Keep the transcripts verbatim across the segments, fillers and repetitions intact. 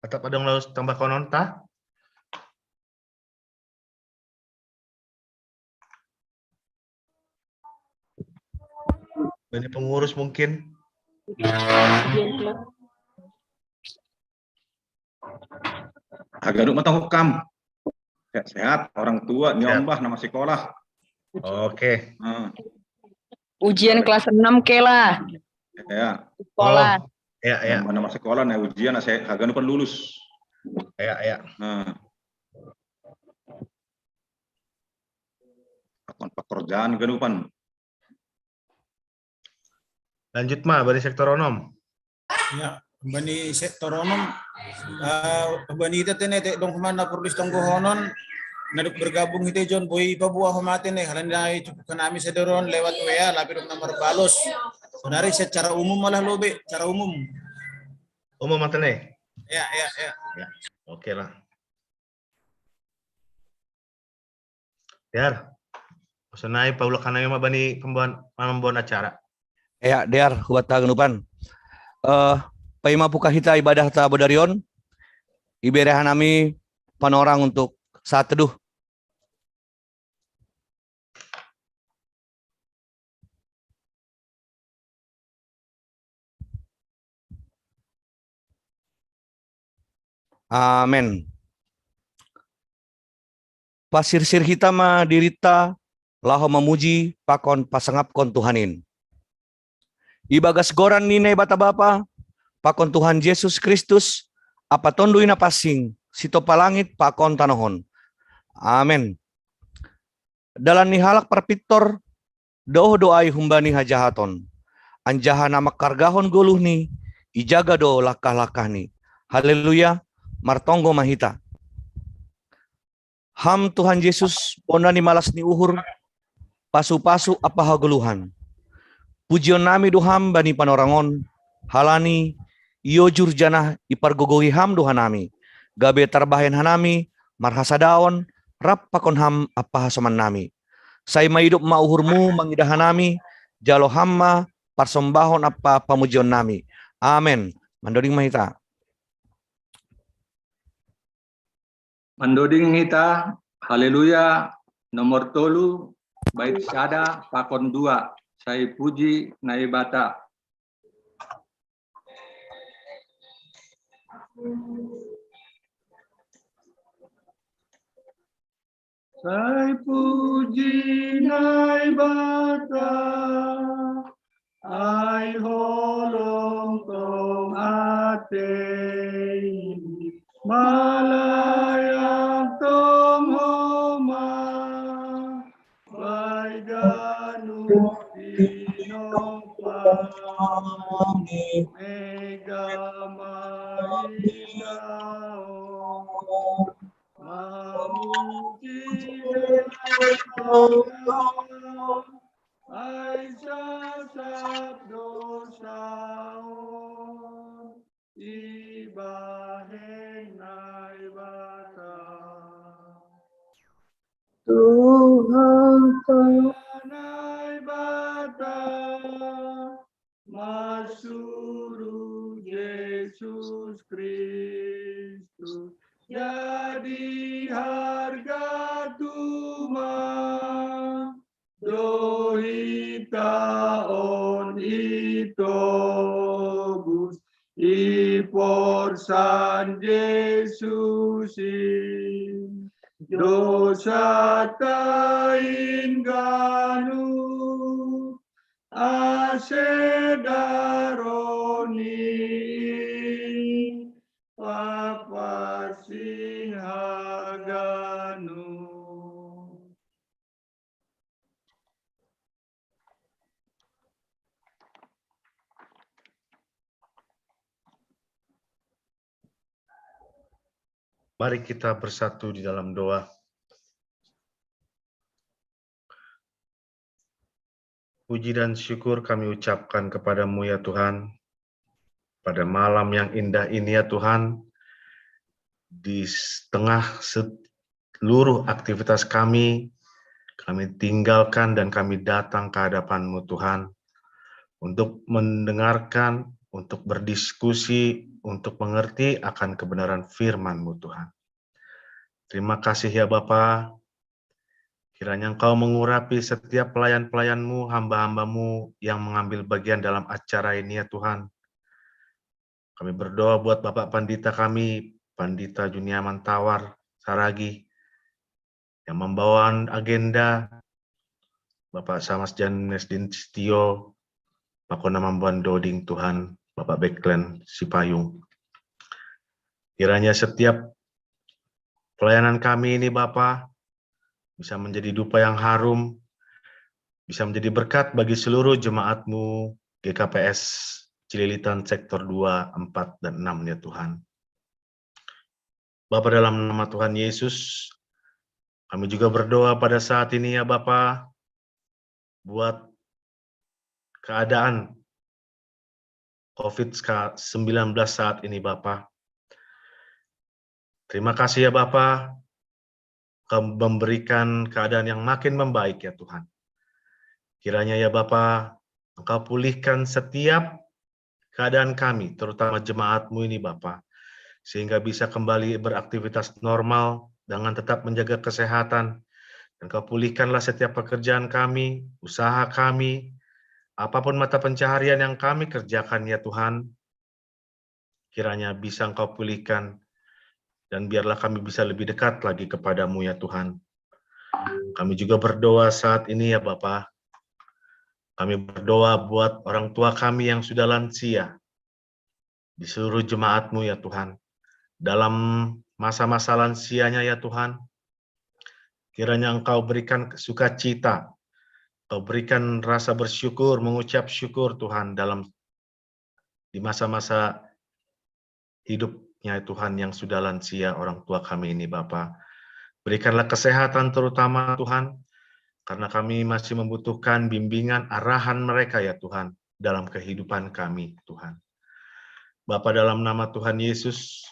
Atau ada yang harus tambah konon ta? Dari pengurus mungkin. Haganu matang hukam. Sehat-sehat, orang tua, nyombah nama sekolah. Oke. Hmm. Ujian kelas enam kela. Ya, Sekolah. Ya, ya. Nyombah nama sekolah, nah ujian, saya haganu pan lulus. Ya, ya. Nah. Akon pekerjaan ganupan. Lanjut ma, bani sektor onom. Ya, bani sektor onom, eh, bani ita tene te dong mana perlu tonggo honon, naduk bergabung ite John boy pabuah homate ne, halani cukup kanami sederon lewat W A, lapi dong nomor balos. Saudari secara umum malah lobe, secara umum. Umum mata nih. Ya, ya, ya. Oke lah. Yar, maksudnya Paula kanami ma bani pembuan, membuat acara. Ya, dear, hubat ta ganupan. Eh, paima puka hita ibadah ta bodarion, iberehan nami panorang untuk saat teduh. Amen. Pasirsir hita ma dirita laho mamuji pakon pasangapkon Tuhan in. Ibagas goran ni Naibata Bapa, pakon Tuhan Jesus Kristus, apa tondui na passing, sitopa langit pakon tanohon. Amen. Dalan ni halak parpittor, doh do ai humbani hajahaton. Anjaha na mangkargahon goluhni, ijaga do langkah-langkahni. Haleluya, martonggo ma hita. Ham Tuhan Jesus, bona ni malas ni uhur, pasu-pasu apa hagoluhan. Pujion nami do ham bani panorangon, halani iojur janah ipargogohi ham do hanami, gabe tarbahen hanami marhasadaon rap pakon ham apa hasoman nami. Sai maidop ma uhurmu mangidah hanami, jalo ham ma parsombahon apa pamujion nami. Amen. Mandoding ma hita. Mandoding hita, haleluya, nomor tolu, bait sada pakon dua, sai puji Naibata. Sai puji Naibata, ai holong tong atei, malayang tong homa, baiganu tinompang, mega maidao. Mamuji Naibata, ai sasap dosaon, ibahen Naibata. Tuhan Naibata, masuruh Jesus Kristus jadi harga tuman, dohita on itobus, iporsan Jesus i, dosa ta in ganup, ase daroh ni i paparsing haganup. Mari kita bersatu di dalam doa. Puji dan syukur kami ucapkan kepada-Mu ya Tuhan, pada malam yang indah ini ya Tuhan, di tengah seluruh aktivitas kami, kami tinggalkan dan kami datang ke hadapan-Mu Tuhan, untuk mendengarkan, untuk berdiskusi, untuk mengerti akan kebenaran firman-Mu, Tuhan. Terima kasih ya Bapa. Kiranya Engkau mengurapi setiap pelayan-pelayan-Mu, hamba-hamba-Mu yang mengambil bagian dalam acara ini ya Tuhan. Kami berdoa buat Bapak Pandita kami, Pandita Juniaman Tawar Saragi, yang membawa agenda, Bapak Samas Jan Nesdin Setio, Pakona Mambuan Doding Tuhan, Bapak Beklen Sipayung. Kiranya setiap pelayanan kami ini Bapa bisa menjadi dupa yang harum, bisa menjadi berkat bagi seluruh jemaat-Mu G K P S Cililitan sektor dua, empat, dan enam ya Tuhan. Bapa, dalam nama Tuhan Yesus, kami juga berdoa pada saat ini ya Bapa, buat keadaan covid sembilan belas saat ini Bapa. Terima kasih ya Bapa, Engkau memberikan keadaan yang makin membaik ya Tuhan. Kiranya ya Bapa, Engkau pulihkan setiap keadaan kami, terutama jemaat-Mu ini Bapa, sehingga bisa kembali beraktivitas normal dengan tetap menjaga kesehatan. Dan Kau pulihkanlah setiap pekerjaan kami, usaha kami, apapun mata pencaharian yang kami kerjakan ya Tuhan, kiranya bisa Engkau pulihkan, dan biarlah kami bisa lebih dekat lagi kepada-Mu ya Tuhan. Kami juga berdoa saat ini ya Bapa. Kami berdoa buat orang tua kami yang sudah lansia, di seluruh jemaat-Mu ya Tuhan. Dalam masa-masa lansianya ya Tuhan, kiranya Engkau berikan sukacita, Engkau berikan rasa bersyukur, mengucap syukur Tuhan dalam di masa-masa hidupnya Tuhan yang sudah lansia orang tua kami ini Bapa. Berikanlah kesehatan terutama Tuhan, karena kami masih membutuhkan bimbingan arahan mereka ya Tuhan dalam kehidupan kami Tuhan. Bapa, dalam nama Tuhan Yesus,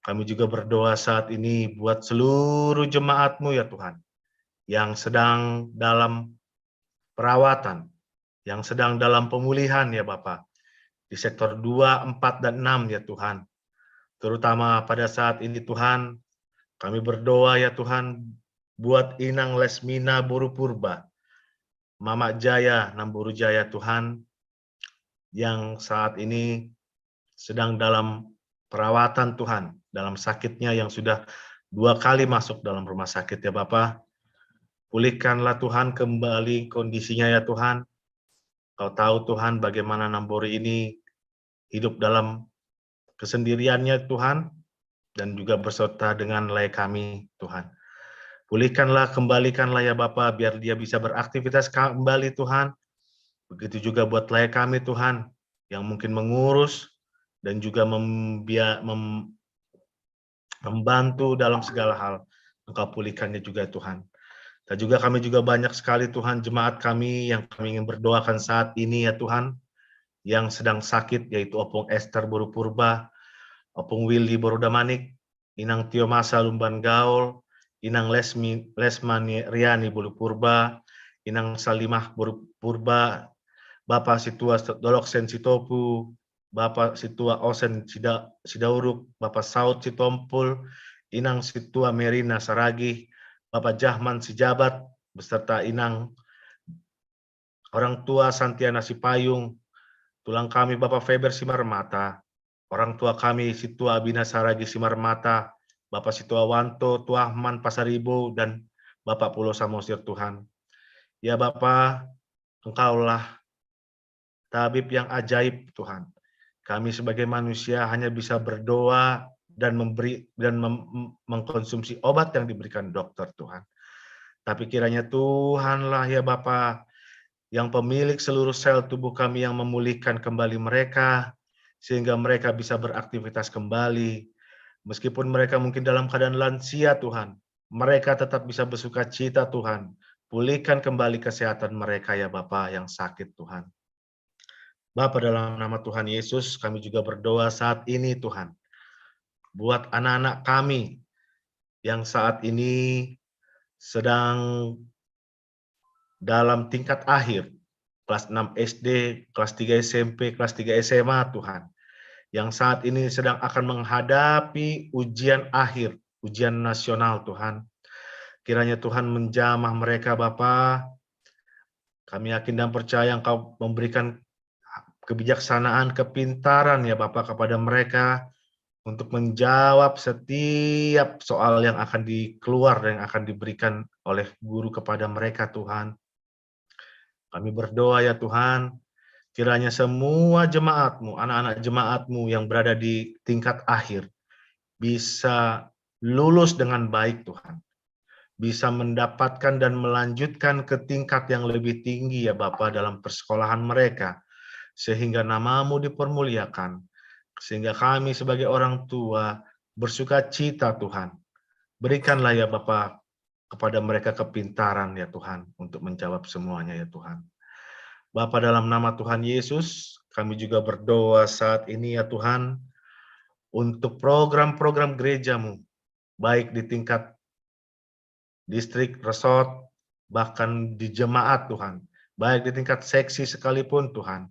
kami juga berdoa saat ini buat seluruh jemaat-Mu ya Tuhan, yang sedang dalam perawatan, yang sedang dalam pemulihan ya Bapa, di sektor dua, empat, dan enam ya Tuhan. Terutama pada saat ini Tuhan, kami berdoa ya Tuhan, buat Inang Lesmina Buru Purba, Mama Jaya, Namburu Jaya Tuhan, yang saat ini sedang dalam perawatan Tuhan, dalam sakitnya yang sudah dua kali masuk dalam rumah sakit ya Bapa. Pulihkanlah Tuhan kembali kondisinya ya Tuhan. Kau tahu Tuhan bagaimana Nambori ini hidup dalam kesendiriannya Tuhan, dan juga berserta dengan lae kami Tuhan. Pulihkanlah, kembalikanlah ya Bapa, biar dia bisa beraktivitas kembali Tuhan. Begitu juga buat lae kami Tuhan, yang mungkin mengurus dan juga membia, mem, membantu dalam segala hal. Engkau pulihkannya juga Tuhan. Dan juga kami juga banyak sekali Tuhan jemaat kami yang kami ingin berdoakan saat ini ya Tuhan, yang sedang sakit, yaitu Opung Esther Buru Purba, Opung Willy Buru Damanik, Inang Tio Masa Lumban Gaul, Inang Lesmi, Lesmani Riani Bulu Purba, Inang Salimah Bulu Purba, Bapa Situa Dolok Sen Sitopu, Bapa Situa Osen Sida, Sidauruk, Bapa Saud Sitompul, Inang Situa Merina Saragih, Bapa Jahman Sijabat, beserta Inang orang tua Santiana Sipayung, tulang kami Bapa Feber Simarmata, orang tua kami Situa Abina Saragi Simarmata, Bapa Situa Wanto, Tuahman Pasaribu, dan Bapa Pulo Samosir Tuhan. Ya Bapa, Engkaulah tabib yang ajaib Tuhan. Kami sebagai manusia hanya bisa berdoa dan memberi dan mem, mengkonsumsi obat yang diberikan dokter Tuhan. Tapi kiranya Tuhanlah ya Bapa, yang pemilik seluruh sel tubuh kami yang memulihkan kembali mereka, sehingga mereka bisa beraktivitas kembali. Meskipun mereka mungkin dalam keadaan lansia Tuhan, mereka tetap bisa bersuka cita Tuhan. Pulihkan kembali kesehatan mereka ya Bapa yang sakit Tuhan. Bapa, dalam nama Tuhan Yesus kami juga berdoa saat ini Tuhan. Buat anak-anak kami yang saat ini sedang dalam tingkat akhir, kelas enam S D, kelas tiga S M P, kelas tiga S M A Tuhan. yang saat ini sedang akan menghadapi ujian akhir, ujian nasional, Tuhan. Kiranya Tuhan menjamah mereka, Bapa. Kami yakin dan percaya Engkau memberikan kebijaksanaan, kepintaran, ya Bapa, kepada mereka untuk menjawab setiap soal yang akan dikeluar dan yang akan diberikan oleh guru kepada mereka, Tuhan. Kami berdoa, ya Tuhan, kiranya semua jemaat-Mu, anak-anak jemaat-Mu yang berada di tingkat akhir bisa lulus dengan baik, Tuhan. Bisa mendapatkan dan melanjutkan ke tingkat yang lebih tinggi, ya Bapa, dalam persekolahan mereka. Sehingga nama-Mu dipermuliakan. Sehingga kami sebagai orang tua bersuka cita, Tuhan. Berikanlah, ya Bapa, kepada mereka kepintaran, ya Tuhan, untuk menjawab semuanya, ya Tuhan. Bapa, dalam nama Tuhan Yesus, kami juga berdoa saat ini, ya Tuhan, untuk program-program gereja-Mu, baik di tingkat distrik, resort, bahkan di jemaat, Tuhan, baik di tingkat seksi sekalipun, Tuhan.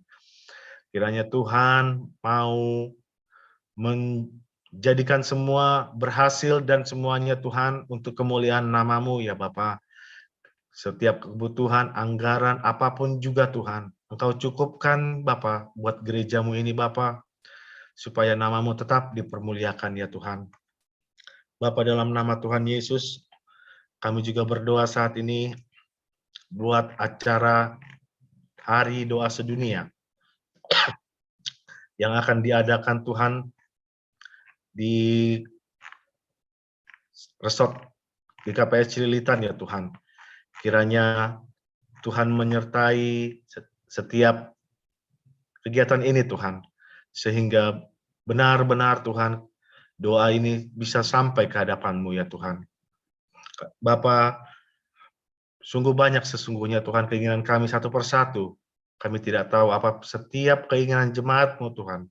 Kiranya Tuhan mau menjadikan semua berhasil dan semuanya, Tuhan, untuk kemuliaan nama-Mu, ya Bapa. Setiap kebutuhan, anggaran, apapun juga, Tuhan, Engkau cukupkan, Bapa, buat gereja-Mu ini, Bapa, supaya nama-Mu tetap dipermuliakan, ya Tuhan. Bapa, dalam nama Tuhan Yesus, kami juga berdoa saat ini buat acara Hari Doa Sedunia yang akan diadakan, Tuhan, di resort G K P S Cililitan, ya Tuhan. Kiranya Tuhan menyertai se-, setiap kegiatan ini, Tuhan, sehingga benar-benar, Tuhan, doa ini bisa sampai ke hadapan-Mu, ya Tuhan. Bapa, sungguh banyak sesungguhnya, Tuhan, keinginan kami satu persatu. Kami tidak tahu apa setiap keinginan jemaat-Mu, Tuhan.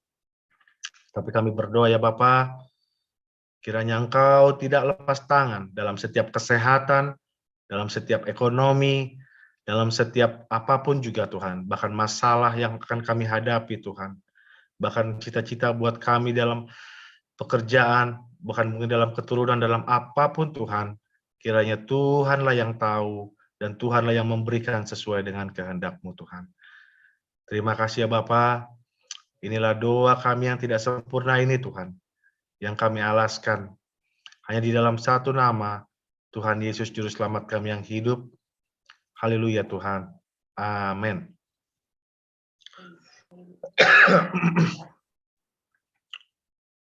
Tapi kami berdoa, ya Bapa, kiranya Engkau tidak lepas tangan dalam setiap kesehatan, dalam setiap ekonomi, dalam setiap apapun juga, Tuhan. Bahkan masalah yang akan kami hadapi, Tuhan. Bahkan cita-cita buat kami dalam pekerjaan, bahkan mungkin dalam keturunan, dalam apapun, Tuhan. Kiranya Tuhanlah yang tahu dan Tuhanlah yang memberikan sesuai dengan kehendak-Mu, Tuhan. Terima kasih, ya Bapa. Inilah doa kami yang tidak sempurna ini, Tuhan, yang kami alaskan. Hanya di dalam satu nama, Tuhan Yesus, Juru Selamat kami yang hidup. Haleluya, Tuhan. Amin.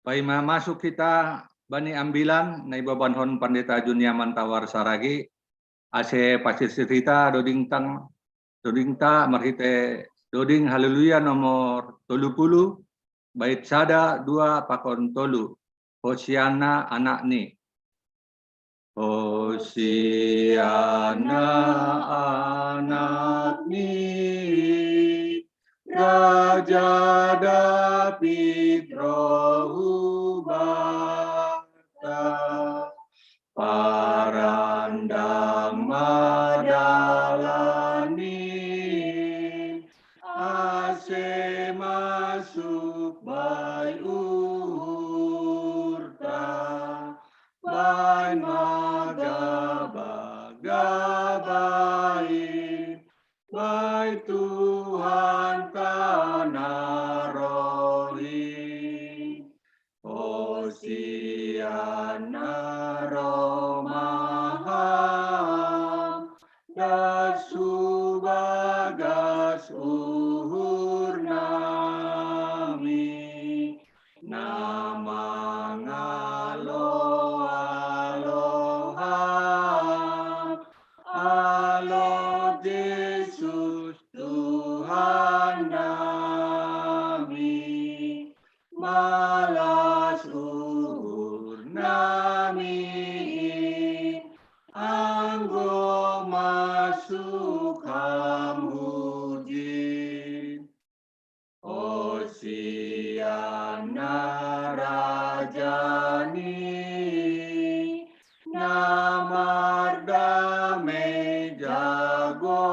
Paima masuk kita bani ambilan, nai babanhon Pandeta Juniaman Tawar Saragi, ase pasisir hita doding tang, doding ta marhite doding Haleluya nomor tolu puluh, bait sada, dua, pakon tolu. Hosianna anakni. Hosianna anakni, Raja David roh Hubata, parandang madalani, ase masuk bai uhurta, bai magabagabai, bai Tuhan tana rohi. Hosianna romaha, das hubagas uhurnami, na mangaloaloha, alo Jesus Tuhan nami, malas uhur nami, anggo masuk Ham hujin. Hosianna rajani, na mardame jago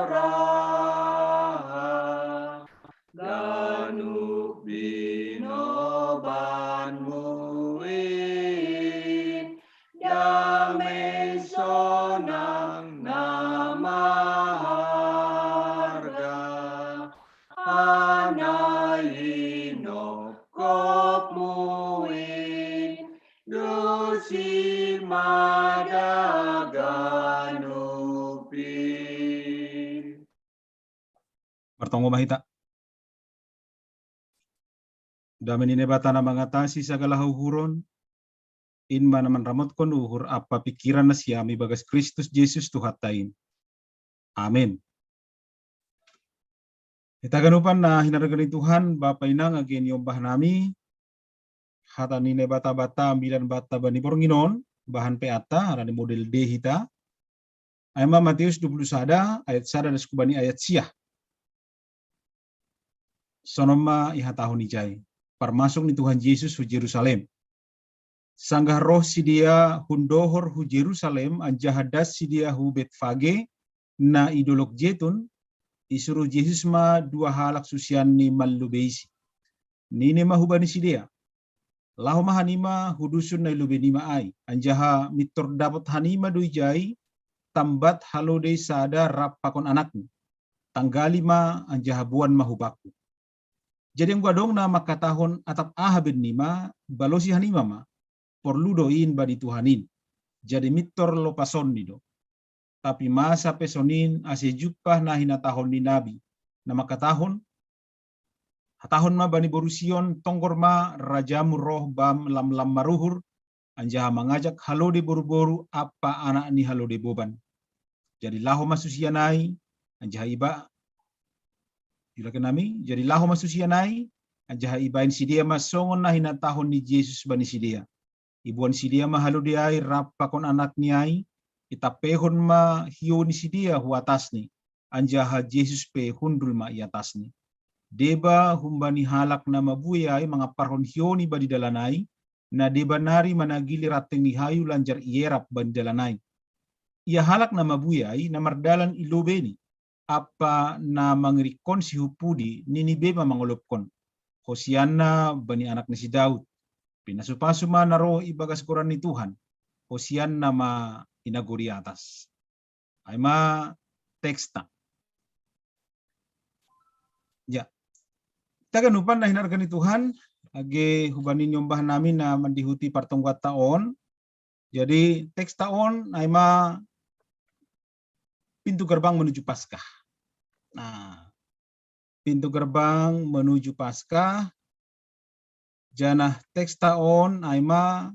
raha, ganup bino Dosi madaganupi. Martonggo ma hita. Dame ni Naibata na mangatasi sagala hauhuron, in ma na manramotkon uhur ampa pingkiran nasiam ibagas Kristus Jesus Tuhanta in. Amen. Hita ganupan na hinarga ni Tuhan, Bapa inang age niombah nami, hata ni Naibata bata ambilan bata bani borngin on, bahan P A ta, ala ni model D hita. Ai ma Matius dua puluh sada, ayat sada das kubani ayat sia. Sonon ma ihatahon ijai, parmasuk ni Tuhan Jesus hu Jerusalem. Sanggah roh sidea hun dohor hu Jerusalem, anjaha das sidea hu Betfage, na i dolok Jetun, isuruh Jesus ma dua halak susianni mallobeisi. Nini ma hubani sidea, laho ma hanima hu dusun na i lobei nima ai, anjaha mintor dapot hanima do ijai tambat halode sada rap pakon anakni. Tanggali ma anjaha boan ma hu bakku. Jadi anggo adong na mangkatahon atap aha bennima, balosi hanima ma, porlu do in bani Tuhan in. Jadi mintor lopasonni do. Tapi masa pe sonin ase jumpah na hinatahon ni nabi, na mangkatahon, hatahon ma bani boru Sion, tonggor ma, rajamu roh bam lamlam maruhur, anjaha mangajak halode boruboru ampa anak ni halode boban. Jadi laho ma susian ai, anjaha iba, julaken nami, jadi laho ma susian ai, anjaha ibaen sidea ma songon na hinatahon ni Jesus bani sidea. Iboan sidea ma halode ai rap pakon anakni ai, itampehon ma hio ni sidea hu atasni, anjaha Jesus pe hundul ma i atasni. Deba humbani halak na mabuei ai mangamparhon hioni bani dalan ai, na deba nari managili ranteng ni hayu lanjar ierap bani dalan ai. Ia halak na mabuei ai na mardalan i lobeini, ampa na mangirikkonsi hu pudi, nini be ma mangolopkon, Hosianna bani anak ni si Daud. Pinasupasu ma na roh ibagas goran ni Tuhan. Hosianna ma i nagori atas. Ai ma teksta. Ya. Taganupan na hinarga ni Tuhan, age hubani niombah nami na mandihuti partongguanta on. Jadi teksta on ai ma pintu gerbang menuju Paskah. Nah, pintu gerbang menuju Paskah, janah teksta on ai ma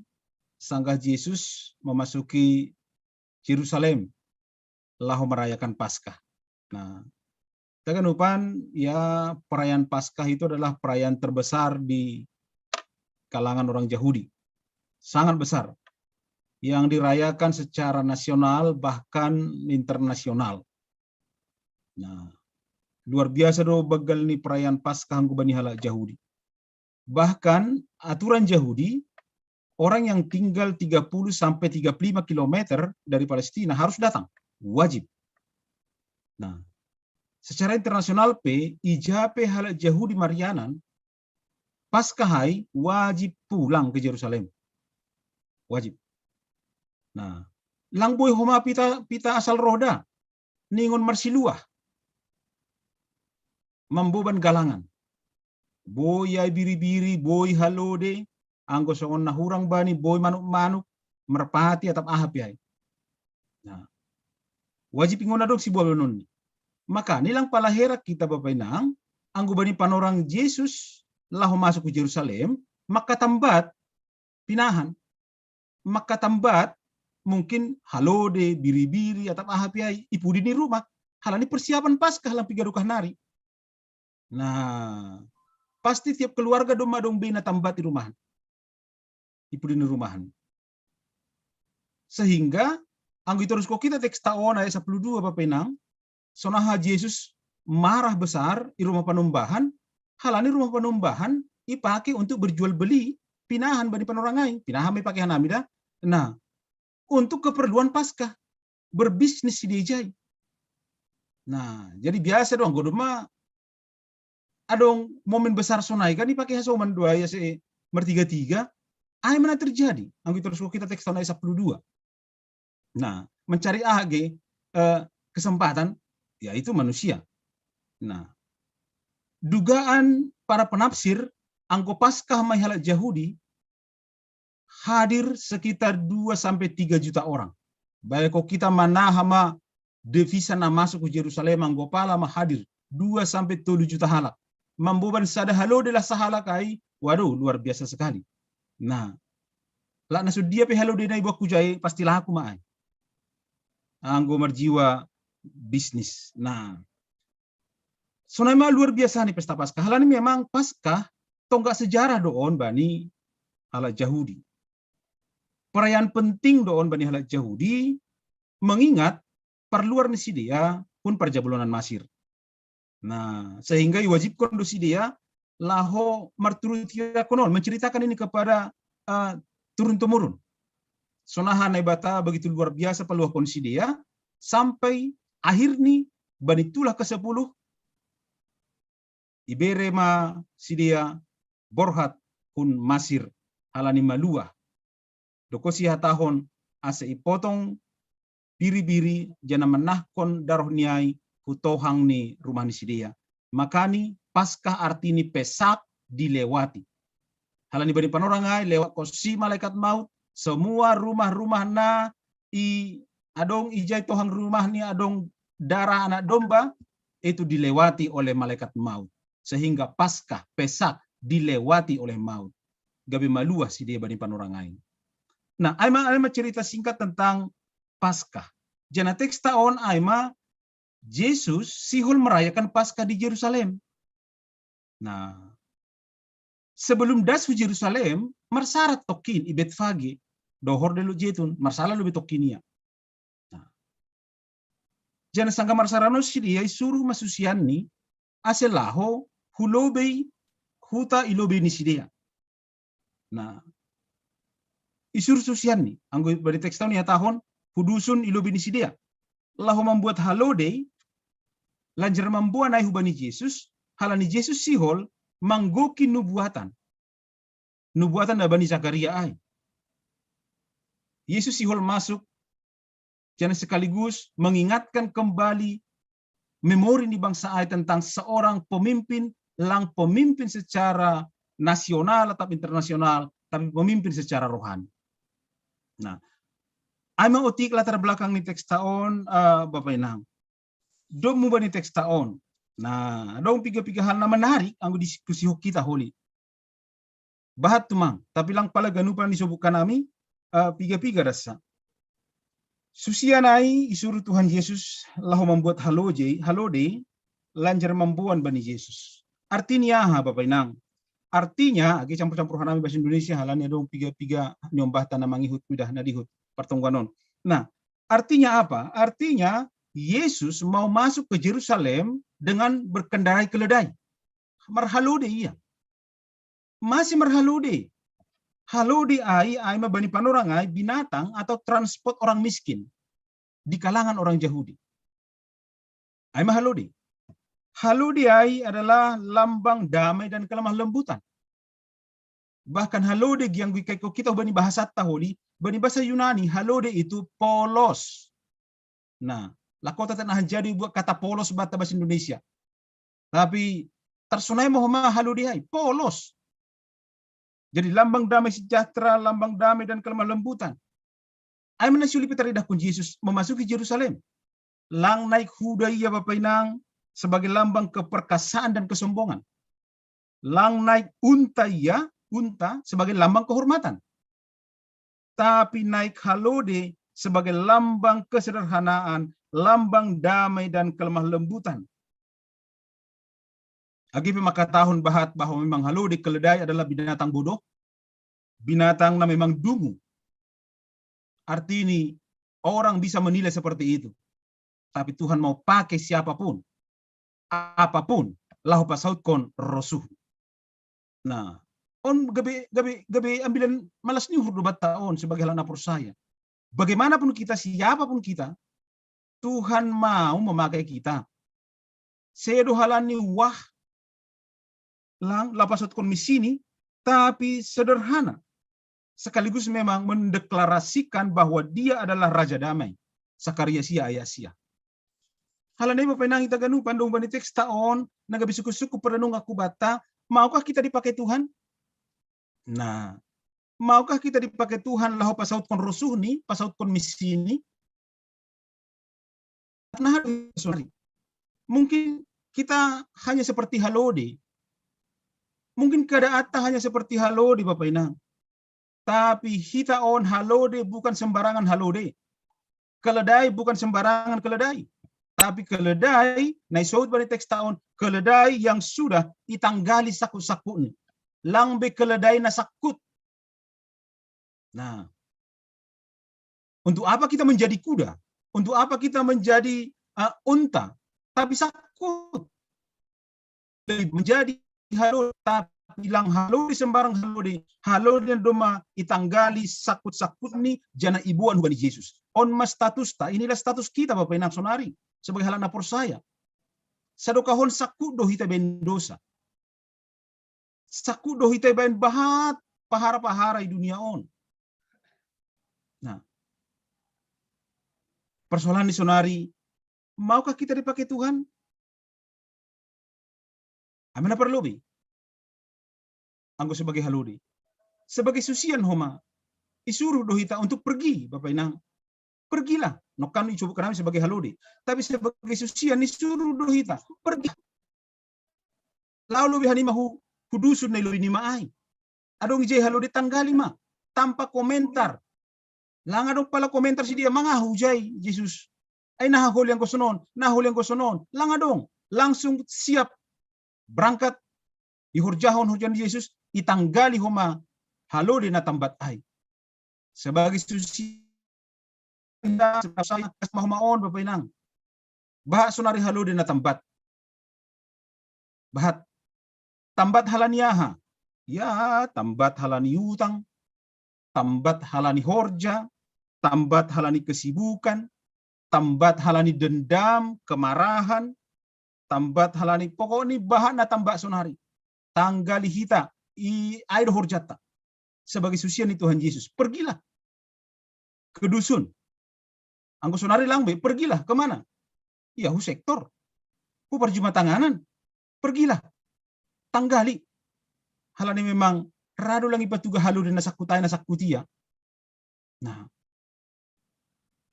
sanggah Jesus memasuki Jerusalem laho merayakan Paskah. Nah, taganupan, ya, perayaan Paskah itu adalah perayaan terbesar di kalangan orang Yahudi. Sangat besar. Yang dirayakan secara nasional bahkan internasional. Nah, luar biasa do banggal ni perayaan Paskah anggo bani halak Yahudi. Bahkan aturan Yahudi, orang yang tinggal tiga puluh sampai tiga puluh lima kilometer dari Palestina harus datang, wajib. Nah, secara internasional pe, ija pe halak Yahudi marianan, Paskah ai wajib pulang ke Jerusalem. Wajib. Nah, lang boi homa pita, pita asal roh da, ningon marsiluah, mamboban galangan. Boi ai biri-biri, boi halode, anggo songon na hurang bani, boi manuk-manuk, merpati atap aha pe ai. Nah, wajib ingon adong siboa benonni. Makana lang pala heran hita bapa inang, anggo bani panorang Jesus laho masuk hu Jerusalem, mangkatambat pinahan. Mangkatambat mungkin halode, biri-biri, atap aha pe ai, i pudi ni rumah. Halani persiapan Paskah lang piga dokah nari. Nah, pasti tiap keluarga domma adong be na tambat i rumahan. I pudi ni rumahan. Sehingga, anggo itoruskon hita teksta on ayat sapuluh dua bapa inang, sonaha Jesus marah besar i rumah panumbahan, halani rumah panumbahan ipake untuk berjual beli pinahan bani panorang ai. Pinahan ma ipake hanami da. Nah, untuk keperluan Paskah, berbisnis sidea ijai. Nah, jadi biasa do anggo domma adong momen besar sonai kan ipake hasoman do ai ase martiga-tiga. Ai ma na terjadi, anggo itoruskon hita teksta on ayat sapuluh dua. Nah, mencari aha age, eh, kesempatan, yaitu manusia. Nah, dugaan para penafsir, anggo Paskah ma i halak Jahudi, hadir sekitar dua sampai tiga juta orang. Baik, kalau kita manaha ma devisa na masuk ke Yerusalem, anggopala ma hadir dua sampai tolu juta halak. Mamboban sada halode la sahalak ai, waduh, luar biasa sekali. Nah, la na sudia pe halode nai buat kujai, pasti laku ma ai. Anggo marjiwa bisnis. Nah, sonai ma luar biasa ni pesta Paskah. Halani memang Paskah tonggak sejarah do on bani halak Jahudi. Perayaan penting do on bani halak Jahudi, mengingat parluar ni sidea hun parjabulonan Masir. Nah, sehingga iwajibkon do sidea laho marturut hirakon on, menceritakan ini kepada, eh, turun temurun. Sonaha Naibata begitu luar biasa paluahkon sidea, sampai akhirni bani tulah kesepuluh, ibere ma sidea borhat hun Masir halani maluah. Doko sihatahon asa ipotong biri-biri, janah manahkon daroh ni ai hu tohang ni rumah ni sidea. Makani Paskah artini Pesak, dilewati. Halani bani panorang ai lewat konsi malaikat maut, semua rumah-rumah na i adong ijai tohang rumah ni adong darah anak domba, itu dilewati oleh malaikat maut. Sehingga Paskah, Pesak, dilewati oleh maut. Gabe maluah sidea bani panorang ai. Nah, ai ma, ai ma cerita singkat tentang Paskah. Janah teksta on ai ma Jesus sihol merayakan Paskah di Yerusalem. Nah, sebelum das hu Yerusalem, marsarat tokkin i Betfage, dohor de Lobei Jetun, marsala lobei tokkin ia. Nah, janah sanggah marsarat on sidea, isuruh ma susianni ase laho hu lobei, huta i lobei ni sidea. Nah, isuruh susianni, anggo bani teksta on ihatahon, hu dusun i lobei ni sidea, laho mambuat halode, lanjar mamboan ai hubani Jesus, halani Jesus sihol manggoki nubuatan. Nubuatan na bani Zakaria ai. Jesus sihol masuk, janah sekaligus mengingatkan kembali memori ni bangsa ai tentang seorang pemimpin, lang pemimpin secara nasional atau internasional, tapi pemimpin secara rohani. Nah, ai ma otik latar belakang ni teksta on, eh, Bapa Inang. Domu bani teksta on. Nah, adong piga-piga hal na menarik anggo diskusi ho kita holi. Bahat tumang, tapi lang pala ganupan disobutkan ami, eh, piga-piga dasa. Susian ai isuruh Tuhan Yesus laho mambuat halode, halode, lanjar mamboan bani Jesus. Artinya aha, Bapa Inang? Artinya, agi campur-campur hanami bahasa Indonesia, halani adong piga-piga niombah tanah mangihut, udah nadihut pertongguan on. Nah, artinya apa? Artinya, Yesus mau masuk ke Yerusalem dengan berkendarai keledai. Marhalode ia. Masih marhalode. Halode ai, ai ma bani panorang ai, binatang atau transport orang miskin di kalangan orang Jahudi. Ai ma halode. Halode ai adalah lambang damai dan kelemah lembutan. Bahkan halode giang gui kaiko kita bani bahasa taholi, bani bahasa Yunani, halode itu polos. Nah, lakota tena jadi buat kata polos bata bahasa Indonesia. Tapi tarsonai ma homa halode ai, polos. Jadi lambang damai sejahtera, lambang damai dan kelemah lembutan. Ai ma na siuli pe taridahkon Jesus memasuki Yerusalem. Lang naik huda ia, Bapa Inang, sebagai lambang keperkasaan dan kesombongan. Lang naik unta ia, unta, sebagai lambang kehormatan. Tapi naik halode sebagai lambang kesederhanaan, lambang damai dan kelemah lembutan. Agi pe mangkatahon bahat bahwa memang halode keledai adalah binatang bodoh, binatang na memang dungu. Artini orang bisa menilai seperti itu. Tapi Tuhan mau pakai siapapun, apapun, laho pasautkon rosuh. Nah, on gabe, gabe, gabe ambilan malas ni uhur do banta on sebagai halak na porsaya. Bagaimanapun kita, siapapun kita, Tuhan mau memakai kita. Sedo halani wah lang lapasot kon misini, tapi sederhana. Sekaligus memang mendeklarasikan bahwa dia adalah Raja Damai. Sakaria sia ayat sia. Halani Bapa Inang ita ganupan dong bani teksta on, na gabe suku-suku perenung aku bata, maukah kita dipakai Tuhan? Nah, Maukah kita dipakai Tuhan laho pasautkon rosuhni, pasautkon misini? Nah, saudari, mungkin kita hanya seperti halode. Mungkin keadaan hanya seperti halode, Bapak Inang. Tapi hita on halode bukan sembarangan halode. Keledai bukan sembarangan keledai. Tapi keledai, na isout bani teks ta on, keledai yang sudah itanggali sakut-sakutni. Lang be keledai na sakut. Nah, untuk apa kita menjadi kuda? Untuk apa kita menjadi, eh, unta? Tapi sakut. Menjadi halode, tapi lang halode sembarang halode, halode na domma itanggali sakut-sakutni janah iboan hubani Jesus. On ma statusta, inilah status kita, Bapak Inang, sonari, sebagai halak na porsaya. Sadokahon sakut do hita ibaen dosa. Sakut do hita ibaen bahat pahara-pahara i dunia on. Nah, persoalanni sonari, maukah kita dipakai Tuhan? Ai ma na parlobei. Anggo sebagai halode. Sebagai susian homa, isuruh do hita untuk pergi, Bapak Inang. Pergilah. Nongkan icubukkon hami sebagai halode. Tapi sebagai susian, isuruh do hita. Pergi. Laho lobei hanima hu, hu dusun na i lobei nima ai. Adong ijai halode, tanggali ma. Tanpa komentar. Lang adong pala komentar sidia, mangahu ijai Jesus. Ai na haholi anggo sonon, na holi anggo sonon. Lang adong. Langsung siap berangkat, ihorjahon horja ni Jesus, itanggali homa halode na tambat ai. Sebagai susian, sebagai susian, asa ma homa on, Bapak Inang. Bahat sonari halode na tambat. Bahat. Tambat halani aha? Ya, tambat halani utang, tambat halani horja, tambat halani kesibukan, tambat halani dendam, kemarahan, tambat halani, pokokni bahat na tambat sonari. Tanggali hita, i, ai do horjanta. Sebagai susian ni Tuhan Jesus, pergilah ke dusun. Anggo sonari lang be, pergilah. Ke mana? Ya, hu sektor. Hu parjumatanganan. Pergilah. Tanggali. Halani memang ra do lang ipatuga halode na sakut ai, na sakut ia. Nah.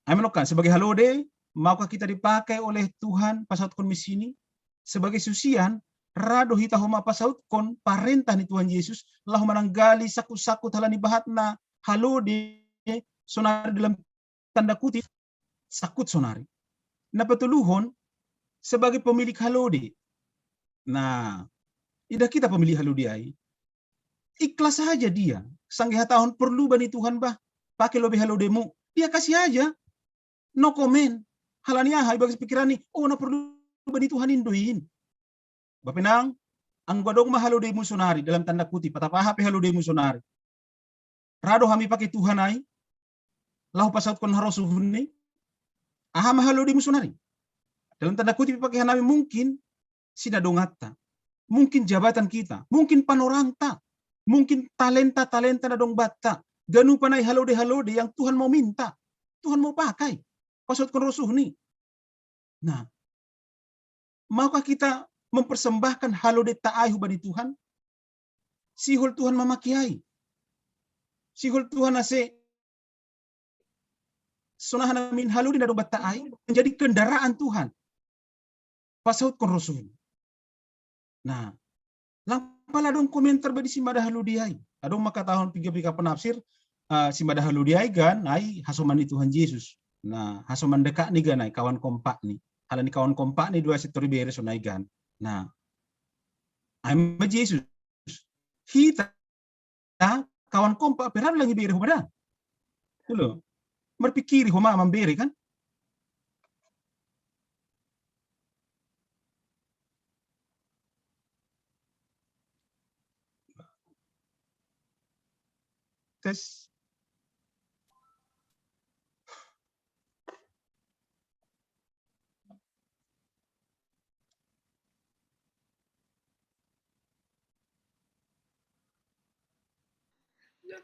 Ai ma nongkan, sebagai halode, maukah kita dipakai oleh Tuhan pasautkon misini? Sebagai susian, ra do hita homa pasautkon parentah ni Tuhan Jesus, laho mananggali sakut-sakut halani bahat na halode sonari, dalam tanda kutip, sakut sonari. Na patoluhon, sebagai pemilik halode. Nah, idah kita pemilik halode ai. Ikhlas saja dia. Sangge hatahon porlu bani Tuhan bah, pake lobei halodemu. Dia kasih aja. No comment. Halani aha? Ibagas pikiranni, oh, na porlu bani Tuhan in do in. Bapenang, anggo adong ma halodemu sonari, dalam tanda kutip, atap aha pe halodemu sonari, ra do hami pake Tuhan ai, laho pasautkon harosuhni. Aha ma halodemu sonari? Dalam tanda kutip pake hanami, mungkin sinadonganta, mungkin jabatan kita, mungkin panorangta, mungkin talenta-talenta na dong batta, ganupan ai halode-halode yang Tuhan mau minta, Tuhan mau pakai, pasautkon rosuhni. Nah, maukah kita mempersembahkan halodenta ai hubani Tuhan? Sihol Tuhan mamake ai. Sihol Tuhan ase sonaha namin halode na dong batta ai menjadi kendaraan Tuhan pasautkon rosuhni. Nah, lang pala adong komentar bani simada halode ai. Adong mangkatahon piga-piga penafsir, ah, simada halode ai gan ai hasoman ni Tuhan Jesus. Nah, hasoman dekatni gan ai, kawan kompakni. Halani kawan kompakni do ase tor ibere sonai gan. Nah, ai ma Jesus. Hita kawan kompak pe ra do lang ibere homa da. Olo. Marpikiri homa mambere kan? Tes.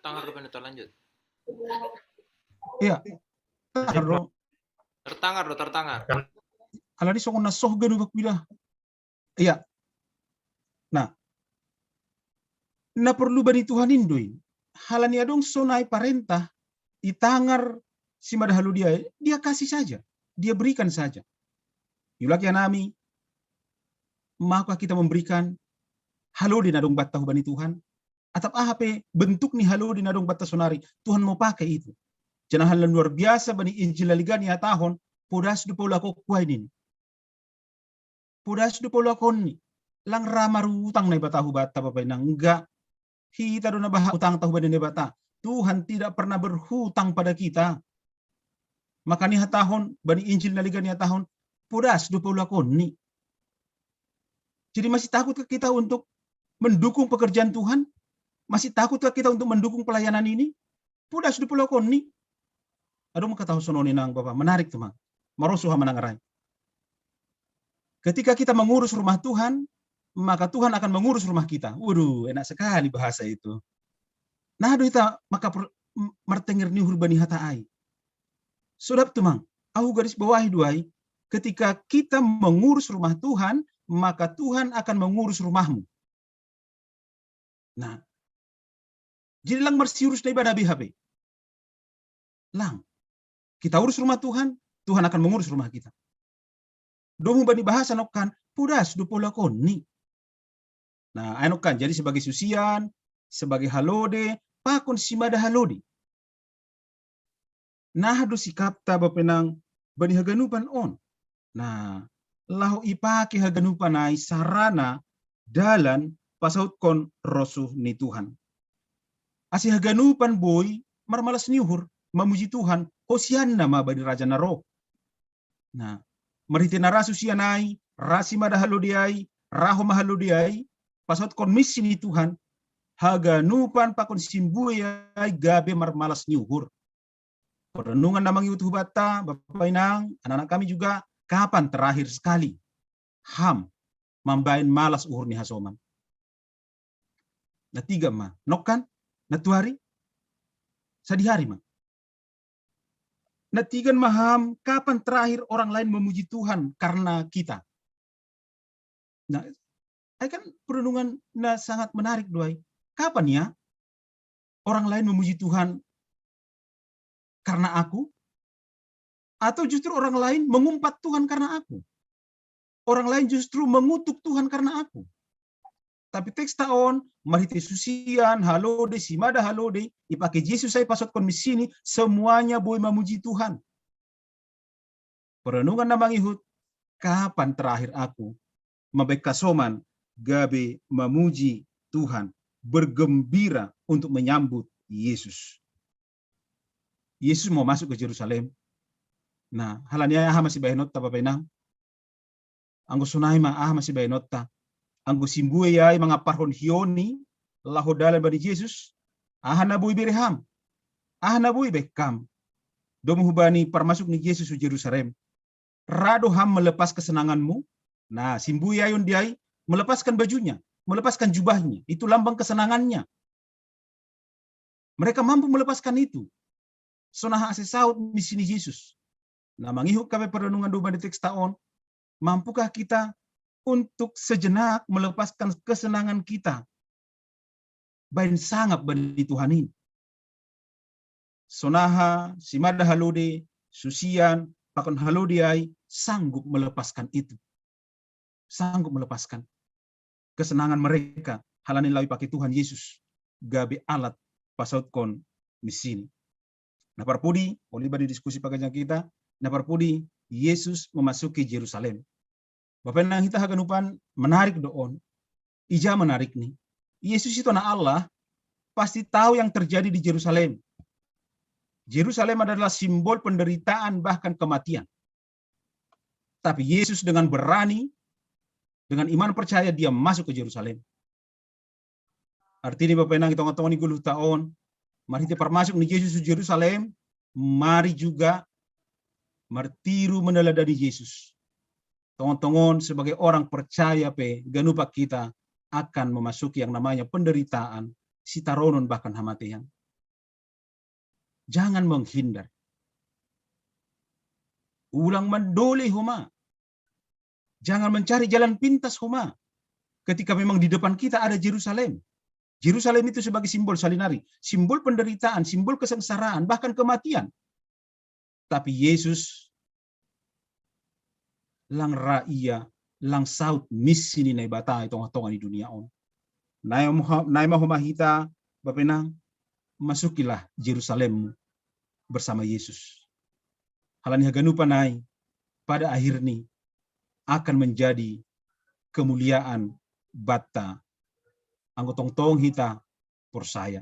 Tangar do, Pendeta, lanjut. Iya. Tangar do. Tertangar do, tertangar. Alani songon na soh ganup aku idah. Iya. Nah. Na porlu bani Tuhan in do i. Halani adong sonai parentah i tangar si mada halode ai, dia kasih saja, dia berikan saja. Iulaki hanami, maukah kita memberikan halode na dong banta hubani Tuhan? Atap aha pe bentuk ni halode na dong banta sonari, Tuhan mau pakai itu. Janah hal luar biasa bani Injil na legan ihatahon, podas do paulakon kuai nini. Podas do paulakon ni. Lang ra marutang Naibata hubanta, Bapa Inang, enggak. Hita do na baha utangta hubani Naibata. Tuhan tidak pernah berhutang pada kita. Makana ihatahon bani Injil na legan ihatahon, podas do paulakon ni. Jadi masih takutkah kita untuk mendukung pekerjaan Tuhan? Masih takutkah kita untuk mendukung pelayanan ini? Podas do paulakon ni. Adong ma kata songon i, Inang, Bapa, menarik tu ma. Maroso ham manang ra i. Ketika kita mengurus rumah Tuhan, maka Tuhan akan mengurus rumah kita. Waduh, enak sekali bahasa itu. Nah, do hita maka per- m- martenger ni uhur bani hata ai. Sodap tu ma, ahu garis bawahi do ai, ketika kita mengurus rumah Tuhan, maka Tuhan akan mengurus rumahmu. Nah, jadi lang marsiurus Naiba na be hape. Lang. Kita urus rumah Tuhan, Tuhan akan mengurus rumah kita. Domu bani bahasa nongkan, podas do paulakon ni. Nah, ai nongkan, jadi sebagai susian, sebagai halode, pakon si mada halode. Nah, do sikapta, Bapa Inang, bani haganupan on. Nah, laho ipake haganupan ai sarana dalan pasautkon rosuh ni Tuhan. Ase haganupan boi marmalas ni uhur, mamuji Tuhan, hosianna ma bani Raja na ro. Nah, marhite na ra susian ai, ra si mada halode ai, ra homa halode ai, pasautkon misi ni Tuhan, haganupan pakon simbue ai gabe marmalas ni uhur. Perenungan na mangihut hubanta, Bapa Inang, anak-anak kami juga, kapan terakhir sekali ham mambahen malas uhur ni hasoman? Na tiga ma, nongkan, na tuari, sadihari ma. Na tiga ma ham, kapan terakhir orang lain memuji Tuhan karena kita? Nah, ai kan perenungan na sangat menarik do ai. Kapan ya orang lain memuji Tuhan karena aku? Atau justru orang lain mengumpat Tuhan karena aku? Orang lain justru mengutuk Tuhan karena aku? Tapi teksta on, marhite susian, halode, si mada halode, ipake Jesus ai pasautkon misi ni, semuanya boi mamuji Tuhan. Perenungan na mangihut, kapan terakhir aku mambahen hasoman gabe mamuji Tuhan, bergembira untuk menyambut Yesus? Yesus mau masuk ke Jerusalem. Nah, halani ai aha ma sibahenonta, Bapa Inang? Anggo sonai ma, aha ma sibahenonta? Anggo simbue ai mangamparhon hioni laho dalan bani Jesus, aha na boi bere ham? Aha na boi bahen ham? Domu hubani parmasuk ni Jesus tu Jerusalem, ra do ham melepas kesenanganmu? Nah, simbue ai on di ai melepaskan bajunya, melepaskan jubahnya, itu lambang kesenangannya. Mereka mampu melepaskan itu. Songon aha ase saut misi ni Jesus? Na mangihut hape perenungan do hubani teksta on, mampukah kita untuk sejenak melepaskan kesenangan kita bahen sangap bani Tuhan i? Songon aha si mada halode, susian, pakon halode ai sanggup melepaskan itu. Sanggup melepaskan kesenangan mereka, halani laho ipake Tuhan Yesus gabe alat pasautkon misi ni. Na parpudi, uli bani diskusi pangkataion hita, na parpudi, Yesus memasuki Jerusalem. Bapa Inang, hita haganupan, menarik do on. Ija menarik ni? Yesus itu Anak Allah, pasti tahu yang terjadi di Jerusalem. Jerusalem adalah simbol penderitaan bahkan kematian. Tapi Yesus dengan berani, dengan iman percaya, dia masuk ke Jerusalem. Artini, Bapa Inang, i tonga-tonga ni goluhta on, marhite parmasuk ni Jesus tu Jerusalem, mari juga martiru meneladani Jesus. Tongon-tongon sebagai orang percaya pe, ganup hita akan memasuki yang namanya penderitaan, sitaronon bahkan hamatean. Jangan menghindar. Ulang mandole homa. Jangan mencari jalan pintas homa. Ketika memang di depan kita ada Jerusalem. Jerusalem itu sebagai simbol salinari, simbol penderitaan, simbol kesengsaraan, bahkan kematian. Tapi Yesus lang ra ia, lang saut misi ni Naibata i tonga-tonga ni dunia on. Nai ma homa hita bapenang, masukilah Jerusalemmu bersama Yesus. Halani haganupan ai pada akhirnya akan menjadi kemuliaan banta anggo tongtong hita porsaya.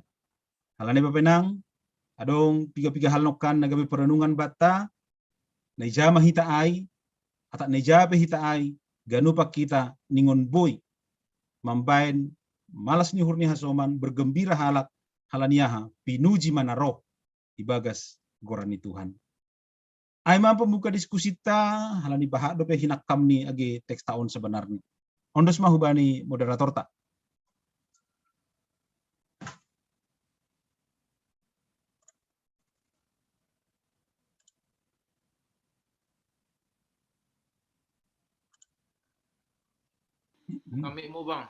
Halani bapenang, adong piga-piga hal nongkan na gabe perenungan banta, na ija ma hita ai, atap na ija pe hita ai, ganupan hita ningon boi mambaen malas ni uhur ni hasoman, bergembira halak, halani aha, pinuji ma na roh ibagas goran ni Tuhan. Ai ma pembuka diskusi ta, halani bahat dope hinangkam ni age teks ta on sebenarnya. Ondos ma hubani moderator ta. Kami mau bang.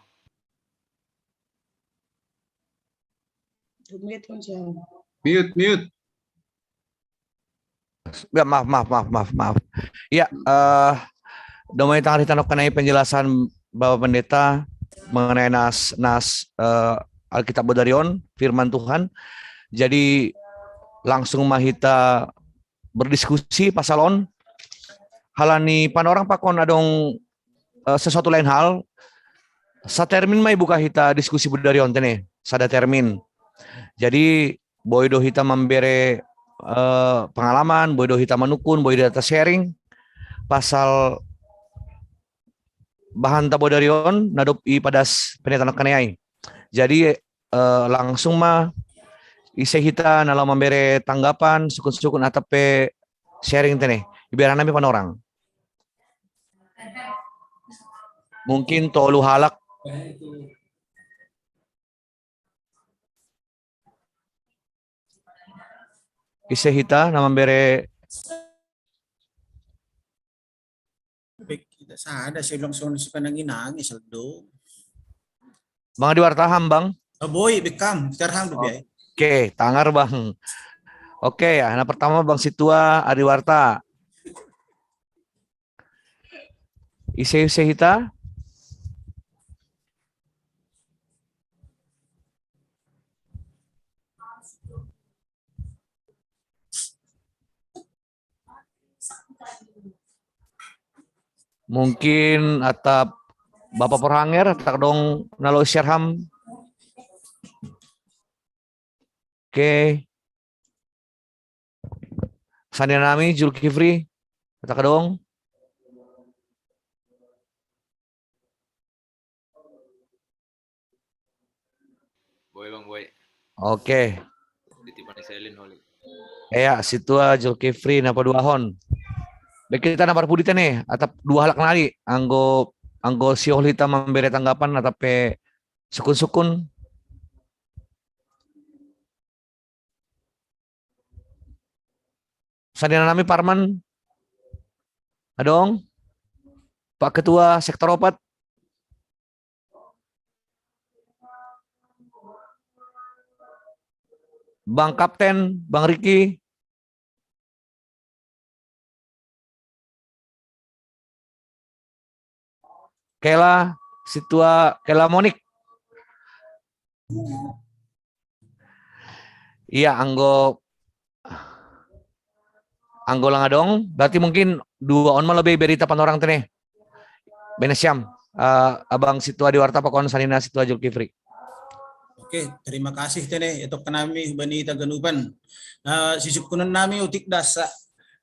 Mute, mute. Ya, maaf, maaf, maaf, maaf, maaf. Ya, eh domai tangan kita kenai penjelasan Bapak Pendeta mengenai nas nas eh, Alkitab Bodarion, firman Tuhan. Jadi langsung mah kita berdiskusi pasal on. Halani panorang pakon adong eh, sesuatu lain hal. Satermin mai buka hita diskusi Bodarion tene, sada termin. Jadi boi do hita mambere eh, pengalaman, boi do hita manukun, boi do hita sharing pasal bahan ta Bodarion na dob i padas pendeta nangkaneai. Jadi eh, langsung ma ise hita na lao mambere tanggapan, sukun-sukun atap pe sharing tene. Iberana mi panorang. Mungkin tolu halak. Ise hita na mambere Bek kita sada saya langsung si panangi nangis do. Bang Adi Wartaham bang. Aboi bekam, sekarang tu biai. Oke, tangar bang. Oke ya, nah pertama bang Situa Adi Warta. Ise ise hita. Mungkin atap Bapak Porhanger, atap dong nalo share ham. Oke. Sania nami Julkifri, atap dong. Boy bang boy. Oke. Titipan Selin Holy. Eya, Situa Julkifri na paduahon. Baik kita na parpudi tene, atap dua halak nari, anggo anggo si Holy ta mambere tanggapan atap pe sukun-sukun. Sania nami Parman. Adong. Pak Ketua Sektor Opat. Bang Kapten, Bang Riki. Kela, Situa, Kela Monik. Iya, anggo anggo lang adong, berarti mungkin dua on ma lobe berita panorang tene. Bene siam, eh, Abang Situa Adi Warta pakon sanina Situa Julkifri. Oke, terima kasih tene, etok nami bani taganupan. Nah, sisukkunan nami utik dasa.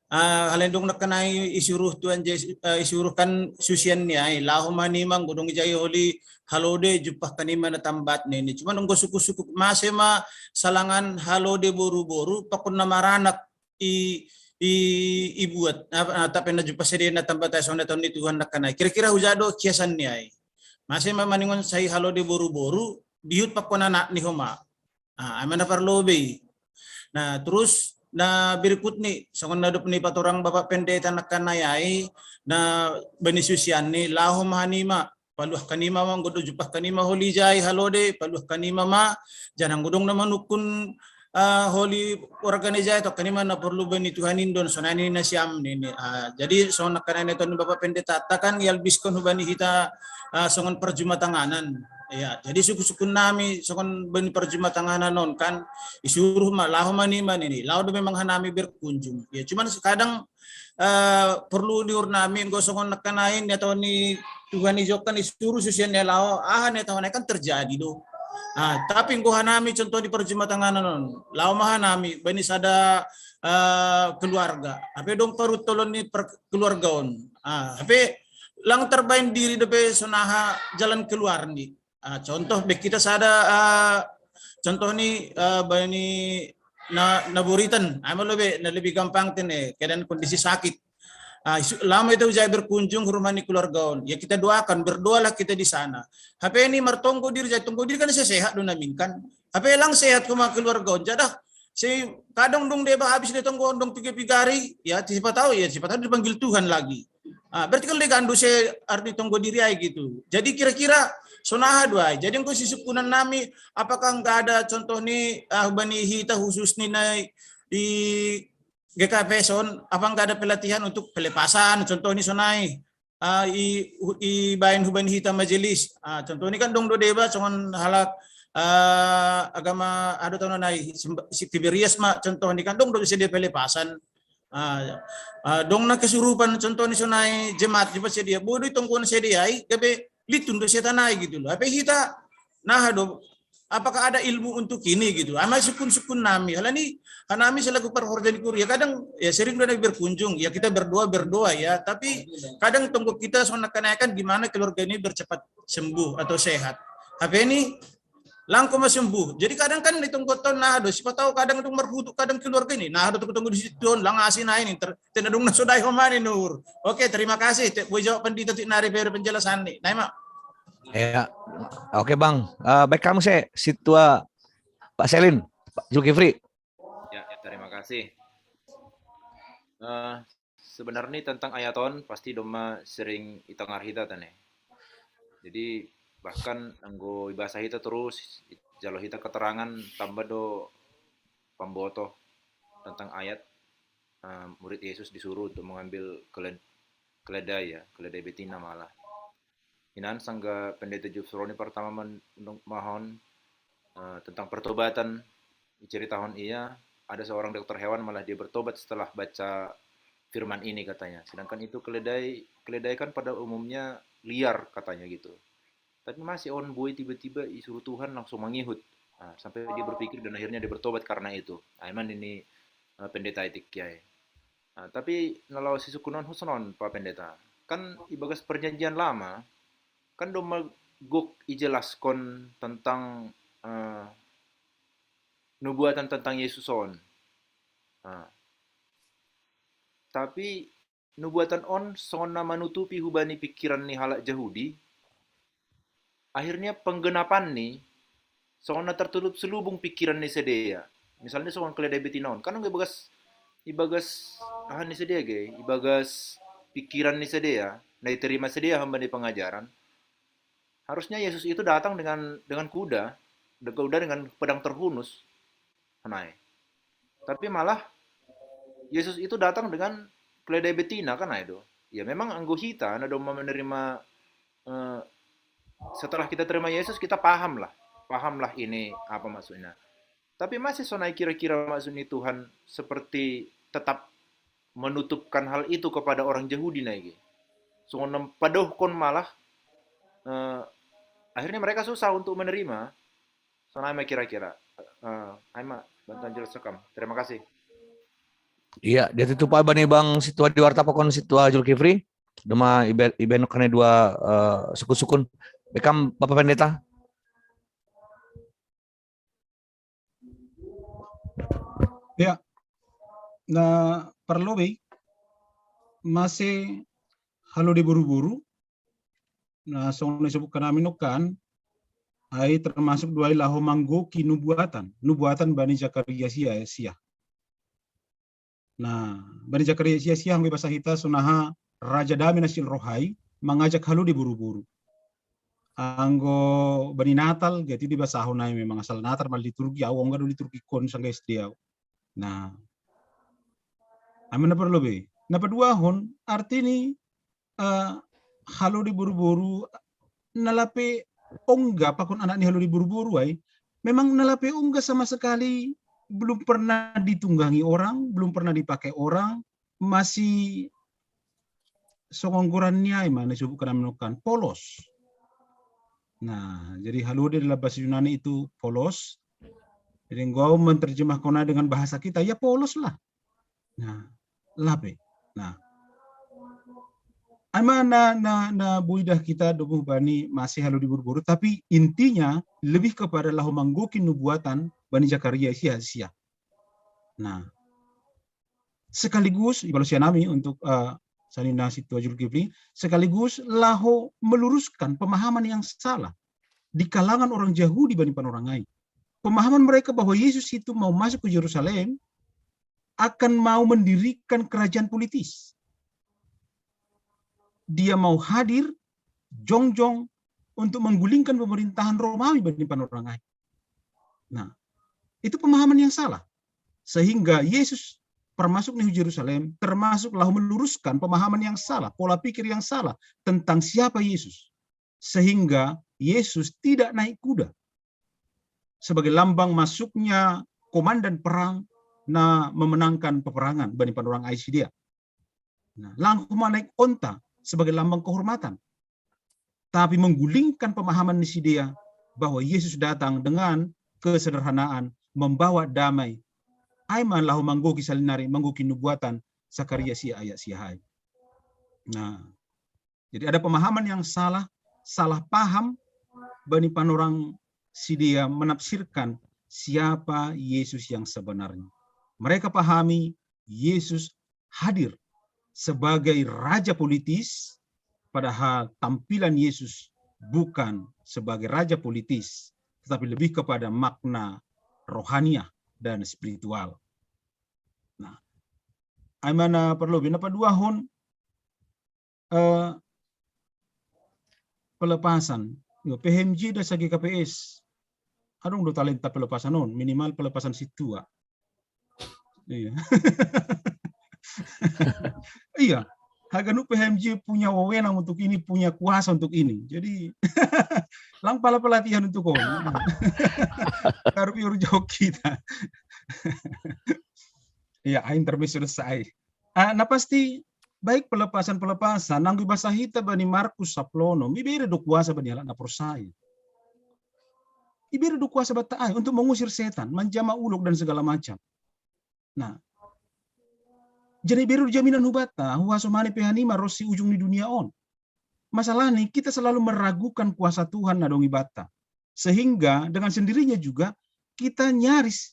Ah, halendong nakanai isuruh Tuhan Yesus, eh, isuruh kan susian ni ai. Laho manimang godong jai holi halode jumpah kanima na tambat nini. Cuma nunggu suku-suku masema salangan halode boru-boru pakun na maranak i i ibuat tapi na jumpah sedena tambat ai sonda tahun ni Tuhan nakanai. Kira-kira hujado kiasan ni ai. Masema maningon sai halode boru-boru diut pakon anak ni homa. Ah, ai mana parlobei. Nah, terus na berikut ni songon na dop ni patorang Bapak Pendeta nakanai ai na bani susian ni laho mahanima paluah kanima ma, anggo do jumpah kanima holi jai halode, paluah kanima ma, jangan godong na manukun, ah, holi warga ni jai, to kanima na porlu bani Tuhan indon, sonani na siam nini. Ah, jadi songon na kanai na toni Bapak Pendeta takan ialbiskon hubani hita, ah, songon parjumatanganan. Ya, jadi suku-suku nami songon bani parjumatanganan on kan, isuruh ma, laho ma nima nini, laho do memang hanami berkunjung. Ya, cuman kadang eh, porlu niur nami, anggo songon nangkin nai, atau ni Tuhan ijokan isuru susian ni lao, aha ni tahu kan terjadi do. Ah, tapi anggo hanami contoh di parjumatanganan on, lao ma hanami, bani sada, eh, keluarga. Hape dong paruntolon ni per keluarga on. Ah, hape lang terbain diri dope sonaha jalan keluar ni. Ah, contoh be kita sada, ah, contoh ni, ah, bani na, na buritan, ama lobe, na lebih gampang tene, keadaan kondisi sakit. Ah, isu-, lama itu saya berkunjung ke rumah ni keluarga on. Ya kita doakan, berdoalah kita di sana. Hape ni martonggo diri, saya tonggo diri kan saya sehat do namin kan. Hape lang sehat kuma keluarga on. Jadah si kadang dong deba habis dia tonggo dong piga-pigari, ya siapa tahu, ya siapa tahu dipanggil Tuhan lagi. Ah, berarti kan legan dosa arti tonggo diri ai gitu. Jadi kira-kira sonaha do ai. Jadi anggo sisukunan nami, apakah nggak ada contoh ni, ah, bani hita khusus ni nai di G K P S on, apa nggak ada pelatihan untuk pelepasan, contoh ni sonai, ah, i, i bain hubani hita majelis. Ah, contoh ni kan dong do deba songon halak, ah, agama ado tahu nai, semba-, si Tiberias ma, contoh ni kan dong do sedia pelepasan. Ah, ah, dong na kesurupan, contoh ni sonai jemaat di sedia, bodoh tongkuan sedia ai, gabe litun do setan ai gitu loh. Apa hita, nah do, apakah ada ilmu untuk ini gitu? Ama sukun-sukun nami, halani hanami selaku parhorja ni kuria, kadang ya sering do nami berkunjung, ya kita berdoa, berdoa ya, tapi kadang tonggo kita songon nangkin nai kan gimana keluarga ini bercepat sembuh atau sehat. Hape ni, lang ko ma sembuh. Jadi kadang kan di tonggo ton, nah do, siapa tahu kadang tu marhutuk kadang keluarga ni, nah do tonggo-tonggo di situ on, lang asi na ini, ter-, tena dong na sodai homani nur. Oke, terima kasih. Te, boleh jawab pendeta tu nari pe penjelasan ni. Nai ma. Ya, oke Bang. Eh, baik kamu saya, situa Pak Selin, Pak Zulkifli. Ya, terima kasih. Eh, sebenarnya tentang ayat on pasti doma sering itangar hita tane. Jadi bahkan anggo ibasa hita terus, jalo hita keterangan tambah do pamboto tentang ayat, eh, murid Yesus disuruh untuk mengambil keled-, keledai ya, keledai betina malah. Inan sangga pendeta Jufroni pertama men-, mahon, eh, tentang pertobatan, diceritahon ia, ada seorang dokter hewan malah dia bertobat setelah baca firman ini katanya. Sedangkan itu keledai, keledai kan pada umumnya liar katanya gitu. Tapi masih on buai tiba-tiba disuruh Tuhan langsung mengihut. Nah, sampai dia berpikir dan akhirnya dia bertobat karena itu. Nah, emang ini, eh, pendeta etik kiai. Nah, tapi nalo sisukunon husonon Pak Pendeta. Kan ibagas perjanjian lama, kan doma gok ijelaskon tentang, eh, nubuatan tentang Yesus on. Nah, tapi nubuatan on songon na manutupi hubani pikiran ni halak Jahudi, akhirnya penggenapan ni songon na tertutup selubung pikiran ni sedia. Misalnya songon keledai betina on. Kan ibagas, ibagas aha ni sedia ge, ibagas pikiran ni sedia, na diterima sedia hamba ni pengajaran. Harusnya Yesus itu datang dengan, dengan kuda, dengan kuda dengan pedang terhunus. Nai. Tapi malah Yesus itu datang dengan keledai betina kan, nah itu. Ya memang anggo hita na doma menerima, eh, setelah kita terima Yesus kita paham lah, paham lah ini apa maksudnya. Tapi masih sonai kira-kira maksud ni Tuhan seperti tetap menutupkan hal itu kepada orang Jahudi nai ge. Songon na padohkon malah, eh, akhirnya mereka susah untuk menerima. Sonai ma kira-kira. Eh, ai ma bantuan jelas sekam. Terima kasih. Iya, dia tutup apa nih Bang situa di warta pokon situa Zulkifli? Doma ibe-, ibenok kena dua, eh, sukun-sukun. Bekam Bapak Pendeta. Ya. Nah, perlu be masih halu di buru-buru. Nah, songon disebutkan amin kan, ai termasuk dua laho manggoki nubuatan, nubuatan bani Zakaria sia, sia. Nah, bani Zakaria sia, sia anggo ibasa hita sonaha raja dame na silrohai mangajak halu di buru-buru. anggo bani Natal, jadi dibasahon ai memang asal Natal ma liturgi, au ongga do liturgi kon sangga S D au. Nah, ai ma na parlobei. Na paduahon, arti ni, eh, halode boruboru, na lape ongga pakon anak ni halode boruboru ai, memang na lape ongga sama sekali, belum pernah ditunggangi orang, belum pernah dipakai orang, masih songon goran ni ai ma na disebutkan ami on kan, polos. Nah, jadi halode dalam bahasa Yunani itu polos. Jadi enggo au menerjemahkan dengan bahasa kita, ya polos lah. Nah, lape. Nah, ai ma na, na, na boi dah hita domu bani masih halode boruboru, tapi intinya lebih kepada laho manggohi nubuatan bani Zakaria sia, sia. Nah, sekaligus, ibalo sian ami untuk, eh, sanina Sintua Zulkifli, sekaligus laho meluruskan pemahaman yang salah di kalangan orang Yahudi bani panorang ai. Pemahaman mereka bahwa Yesus itu mau masuk ke Yerusalem, akan mau mendirikan kerajaan politis. Dia mau hadir, jongjong, untuk menggulingkan pemerintahan Romawi bani panorang ai. Nah, itu pemahaman yang salah. Sehingga Yesus parmasuk ni hu Yerusalem, termasuk laho meluruskan pemahaman yang salah, pola pikir yang salah tentang siapa Yesus. Sehingga Yesus tidak naik kuda sebagai lambang masuknya komandan perang na memenangkan peperangan bani panorang ai sidea. Nah, lang homa naik onta sebagai lambang kehormatan. Tapi menggulingkan pemahaman ni sidea bahwa Yesus datang dengan kesederhanaan, membawa damai. Ai ma laho manggohi salinari, manggohi nubuatan Zakaria sia, ayat sia ai. Nah, jadi ada pemahaman yang salah, salah paham bani panorang sidea menafsirkan siapa Yesus yang sebenarnya. Mereka pahami Yesus hadir sebagai raja politis, padahal tampilan Yesus bukan sebagai raja politis, tetapi lebih kepada makna rohaniah dan spiritual. Nah, ai ma na parlobei. Na paduahon, eh, pelepasan. Yo, P H M J das G K P S. Adong do talenta pelepasan on, minimal pelepasan sintua. Iya. Iya. Haganup P H M J punya wewenang untuk ini, punya kuasa untuk ini. Jadi, lang pala pelatihan untuk on. Baru piur jok kita. Iya, ai intermezzo selesai. Ah, na pasti, baik pelepasan-pelepasan, anggo ibasa hita bani Markus sampulu onom, ibere do kuasa bani halak na porsaya. Ibere do kuasa banta ai untuk mengusir setan, manjama ulok dan segala macam. Nah, jadi ibere do jaminan hu banta, huhasomani P H nima ronsi ujung ni dunia on. Masalahni, kita selalu meragukan kuasa Tuhan na adong ibanta. Sehingga dengan sendirinya juga kita nyaris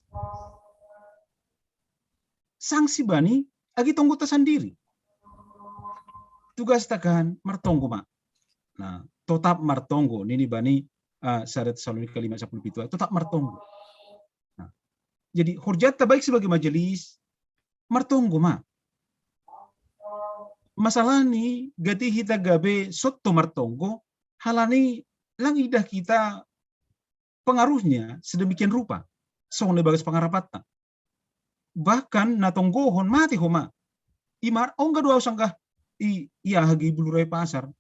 sanksi bani agi tonggonta sandiri. Tugasta kan martonggo ma. Nah, totap martonggo, nini bani, eh, sada Tesalonika lima sampulu pitu, totap martonggo. Nah, jadi horjanta baik sebagai majelis, martonggo ma. Masalahni, gati hita gabe soto martonggo, halani lang idah hita pengaruhnya sedemikian rupa songon na ibagas pangarapanta. Bahkan na tonggohon mate homa. Ima ongga do au sanggah i, i aha ge, i Bulurai Pasar,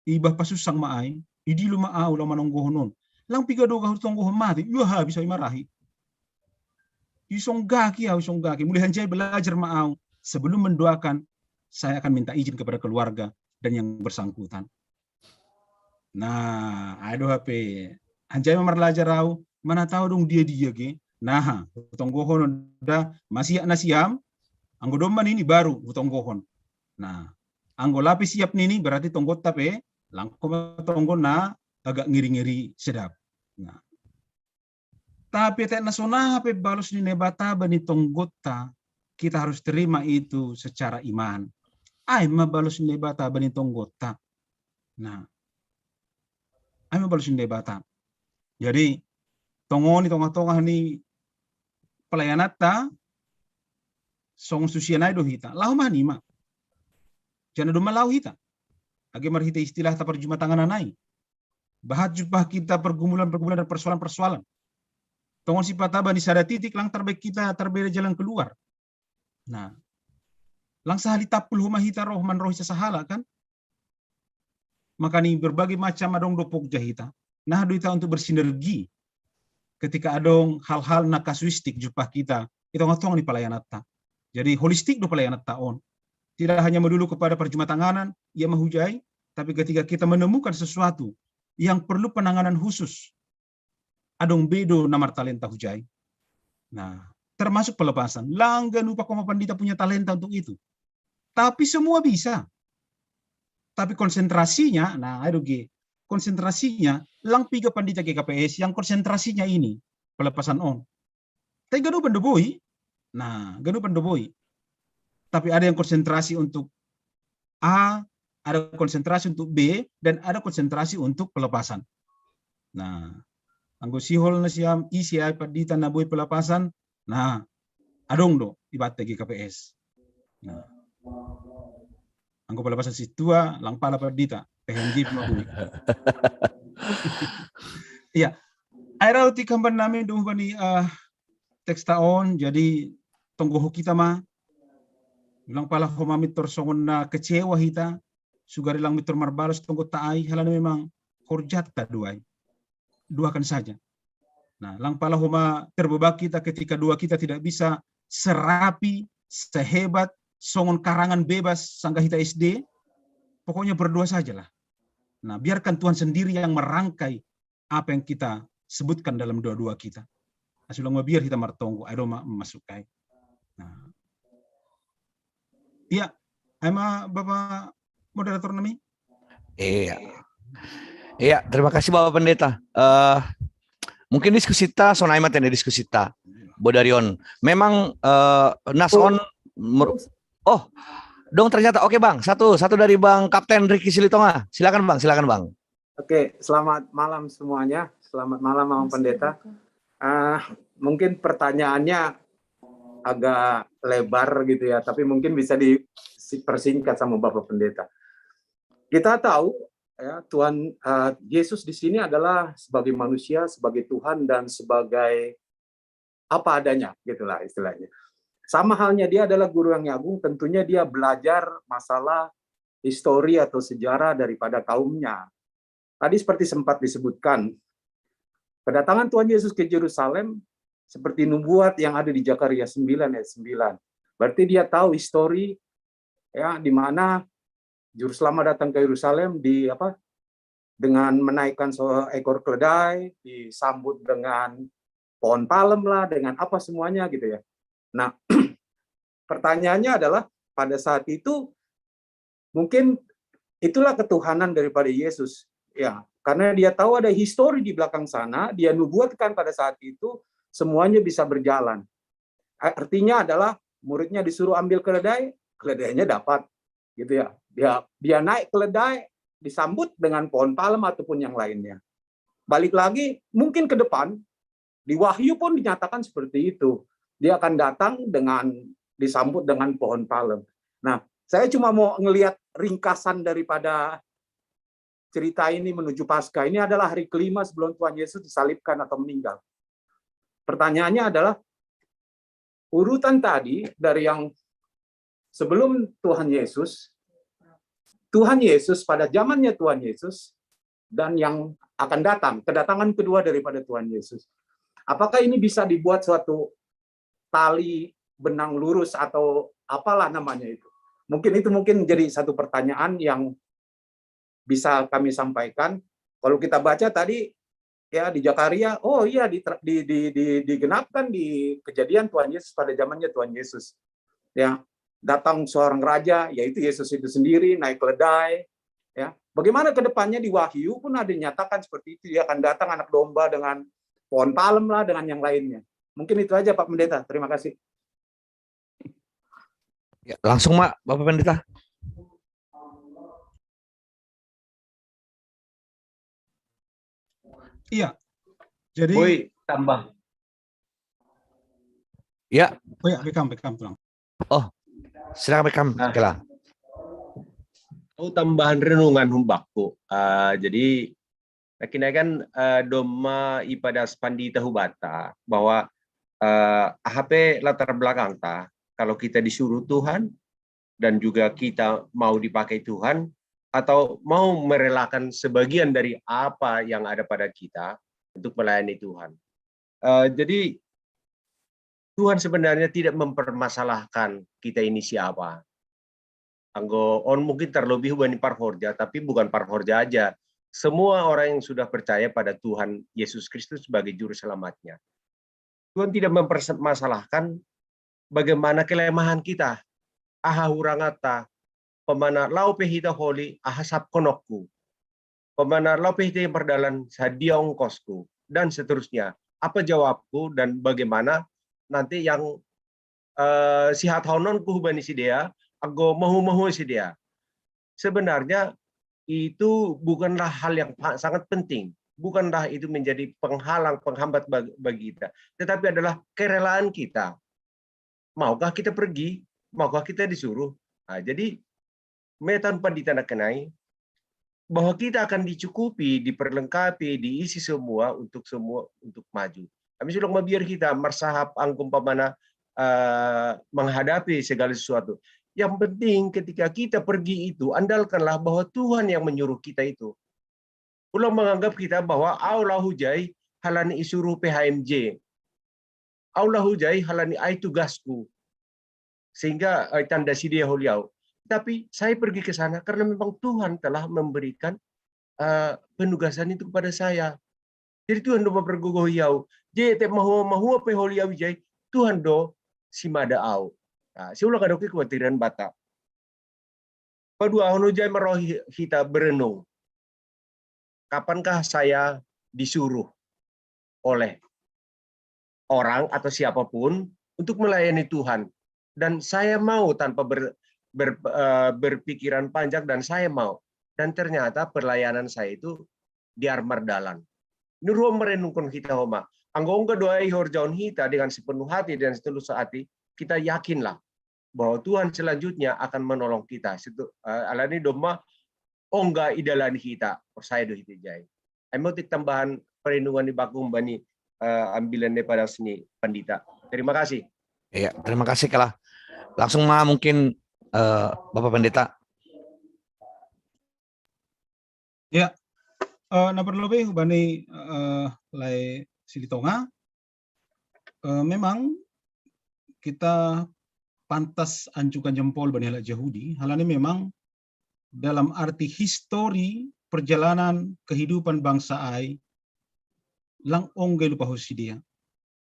i bah Pasussang ma ai, i dilo ma au laho manonggohon on. Lang piga do au hutonggohon mate, ia habis au i marahi. Isonggaki au, isonggaki. Mulai hanjai belajar ma au, sebelum mendoakan, saya akan minta izin kepada keluarga dan yang bersangkutan. Nah, ai do hape, hanjai ma marlajar au, mana tahu adong dia-dia ge. Nah, hutonggohon da, masiak nasiam, anggo domma nini baru hutonggohon. Nah, anggo lape siap nini, berarti tonggonta pe, lang homa tonggo na agak ngeri-ngeri sedap. Nah, tapi etek na songon aha pe balos ni Naibata bani tonggonta, kita harus terima itu secara iman. Ai ma balos ni Naibata bani tonggonta. Nah, ai ma balos ni Naibata. Jadi, tongon i tongah-tongah ni pelayananta, songon susian ai do hita. Laho ma hanima. Jana domma laho hita. Age marhite istilahta parjumatanganan ai. Bahat jumpa kita pergumulan-pergumulan dan persoalan-persoalan. Tongon sipata bani sada titik lang tarbae kita, tarbae jalan keluar. Nah, lang sahali tapul homa hita roh manrohi sasahala kan. Makani berbagai macam adong do pogja hita. Nah, do hita untuk bersinergi ketika adong hal-hal na kasuistik jumpa kita, itu ngatong ni pelayananta. Jadi holistik do pelayananta on. Tidak hanya melulu kepada perjumatanganan, ia mahujai, tapi ketika kita menemukan sesuatu yang perlu penanganan khusus, adong be do na martalenta hujai. Nah, termasuk pelepasan. Lang ganup homa pandita punya talenta untuk itu. Tapi semua bisa. Tapi konsentrasinya, nah, aduh ge, konsentrasinya, lang piga pandita G K P S yang konsentrasinya ini, pelepasan on. Tapi ganupan do boi, nah, ganupan do boi. Tapi ada yang konsentrasi untuk A, ada konsentrasi untuk B, dan ada konsentrasi untuk pelepasan. Nah, anggo sihol na siam, isi ai pandita na boi pelepasan, nah, adong do ibatte G K P S. Nah, anggo pelepasan sintua, lang pala pandita, P H M J ma boi. Iya, ai rau ti hamban nami do hubani uh, teksta on, jadi tonggohon hita ma, lang pala homa mintor songon na kecewa hita, sugari lang mintor marbalos tonggotta ai, halani memang horjatta do ai. Doakan saja. Nah, lang pala homa terbebak kita ketika doa kita tidak bisa serapi, sehebat, songon karangan bebas sanggah hita S D, pokoknya berdoa sajalah. Nah, biarkan Tuhan sendiri yang merangkai apa yang kita sebutkan dalam doa-doa kita. Nah, sudah mabiar kita martonggo, aduh ma masuk kai. Nah. Iya, ai ma Bapak moderator nami. Iya. Iya, terima kasih Bapak Pendeta. Uh, mungkin diskusi ta, sonai ma tene diskusi ta. Bodarion. Memang uh, nas on. Oh, dong ternyata. Oke Bang, satu satu dari Bang Kapten Ricky Silitonga. Silakan Bang, silakan Bang. Oke, selamat malam semuanya. Selamat malam Bang Pendeta. Uh, mungkin pertanyaannya agak lebar gitu ya, tapi mungkin bisa dipersingkat sama Bapak Pendeta. Kita tahu ya Tuhan uh, Yesus di sini adalah sebagai manusia, sebagai Tuhan dan sebagai apa adanya gitulah istilahnya. Sama halnya dia adalah guru yang agung, tentunya dia belajar masalah histori atau sejarah daripada kaumnya. Tadi seperti sempat disebutkan, kedatangan Tuhan Yesus ke Yerusalem seperti nubuat yang ada di Zakaria sembilan ayat sembilan. Berarti dia tahu histori ya di mana juru selamat datang ke Yerusalem di apa dengan menaikkan seekor keledai, disambut dengan pohon palem lah, dengan apa semuanya gitu ya. Nah, pertanyaannya adalah pada saat itu mungkin itulah ketuhanan daripada Yesus. Ya, karena dia tahu ada histori di belakang sana, dia nubuatkan pada saat itu semuanya bisa berjalan. Artinya adalah muridnya disuruh ambil keledai, keledainya dapat gitu ya. Dia dia naik keledai disambut dengan pohon palem ataupun yang lainnya. Balik lagi mungkin ke depan di Wahyu pun dinyatakan seperti itu. Dia akan datang dengan disambut dengan pohon palem. Nah, saya cuma mau ngelihat ringkasan daripada cerita ini menuju Paskah. Ini adalah hari kelima sebelum Tuhan Yesus disalibkan atau meninggal. Pertanyaannya adalah urutan tadi dari yang sebelum Tuhan Yesus, Tuhan Yesus pada zamannya Tuhan Yesus dan yang akan datang, kedatangan kedua daripada Tuhan Yesus. Apakah ini bisa dibuat suatu tali benang lurus atau apalah namanya itu? Mungkin itu mungkin jadi satu pertanyaan yang bisa kami sampaikan. Kalau kita baca tadi ya di Zakaria, oh iya di, di, di, di, digenapkan di kejadian Tuhan Yesus pada zamannya Tuhan Yesus. Ya, datang seorang raja, yaitu Yesus itu sendiri naik keledai. Ya, bagaimana ke depannya di Wahyu pun ada dinyatakan seperti itu, dia akan datang anak domba dengan pohon palem lah dengan yang lainnya. Mungkin itu aja Pak Pendeta. Terima kasih. Ya, langsung Mak, Bapak Pendeta. Iya. Jadi Boy, tambah. Ya, oh ya, Bekam, Bekam tulang. Silakan Bekam. Nah. Kela. Au tambahan renungan humbakku. Ah, jadi Nah, kini kan, eh, domma ipadas pandita hubata bahwa, eh, aha pe latar belakang ta, kalau kita disuruh Tuhan dan juga kita mau dipakai Tuhan atau mau merelakan sebagian dari apa yang ada pada kita untuk melayani Tuhan. Eh, jadi Tuhan sebenarnya tidak mempermasalahkan kita ini siapa. Anggo on mungkin terlebih bani parhorja, tapi bukan parhorja aja. Semua orang yang sudah percaya pada Tuhan Yesus Kristus sebagai juru selamatnya. Tuhan tidak mempermasalahkan bagaimana kelemahan kita. Aha hurangata, pamana lau pe hita holi, aha sapkonokku. Pamana lau pe hita yang perdalan, sadia ongkosku, dan seterusnya. Apa jawabku dan bagaimana nanti yang, eh, sihat hononku bani sidea, anggo mahu-mahu sidea. Sebenarnya itu bukanlah hal yang sangat penting. Bukanlah itu menjadi penghalang, penghambat bagi kita. Tetapi adalah kerelaan kita. Maukah kita pergi? Maukah kita disuruh? Nah, jadi, metan pandita na kenai, bahwa kita akan dicukupi, diperlengkapi, diisi semua untuk semua, untuk maju. Kami sudah mabiar kita, marsahap angkum pamana, eh, menghadapi segala sesuatu. Yang penting ketika kita pergi itu, andalkanlah bahwa Tuhan yang menyuruh kita itu. Ulang menganggap kita bahwa au lau hujai halani isuruh P H M J. Au lau hujai halani ai tugasku. Sehingga, eh, tanda sidea holiau. Tapi saya pergi ke sana karena memang Tuhan telah memberikan, eh, penugasan itu kepada saya. Jadi Tuhan domma pergogoh iau. Jadi te mahua-mahua pe holiau ijai, Tuhan do simada au. Nah, siulang ada kuatiran bata. Paduahon hujai marohi hita berenung. Kapankah saya disuruh oleh orang atau siapapun untuk melayani Tuhan? Dan saya mau tanpa ber, ber, eh, berpikiran panjang dan saya mau. Dan ternyata pelayanan saya itu di armar dalan. Nurho merenungkan kita homa. Anggo ongga doai horjaon hita dengan sepenuh hati dan setulus hati, kita yakinlah bahwa Tuhan selanjutnya akan menolong kita. Situ, eh, alani domma ongga idalani hita, percaya do hita jai. Ai mau tik tambahan perenungan di bakung bani, eh, ambilan daripada seni pandita. Terima kasih. Iya, terima kasih kalah. Langsung ma mungkin, eh, Bapak Pendeta. Ya, eh, na perlu lebih bani, eh, lai Silitonga. Eh, memang kita pantas ancukan jempol bani halak Jahudi. Halani memang dalam arti histori perjalanan kehidupan bangsa ai lang ongga ilupa ho sidea.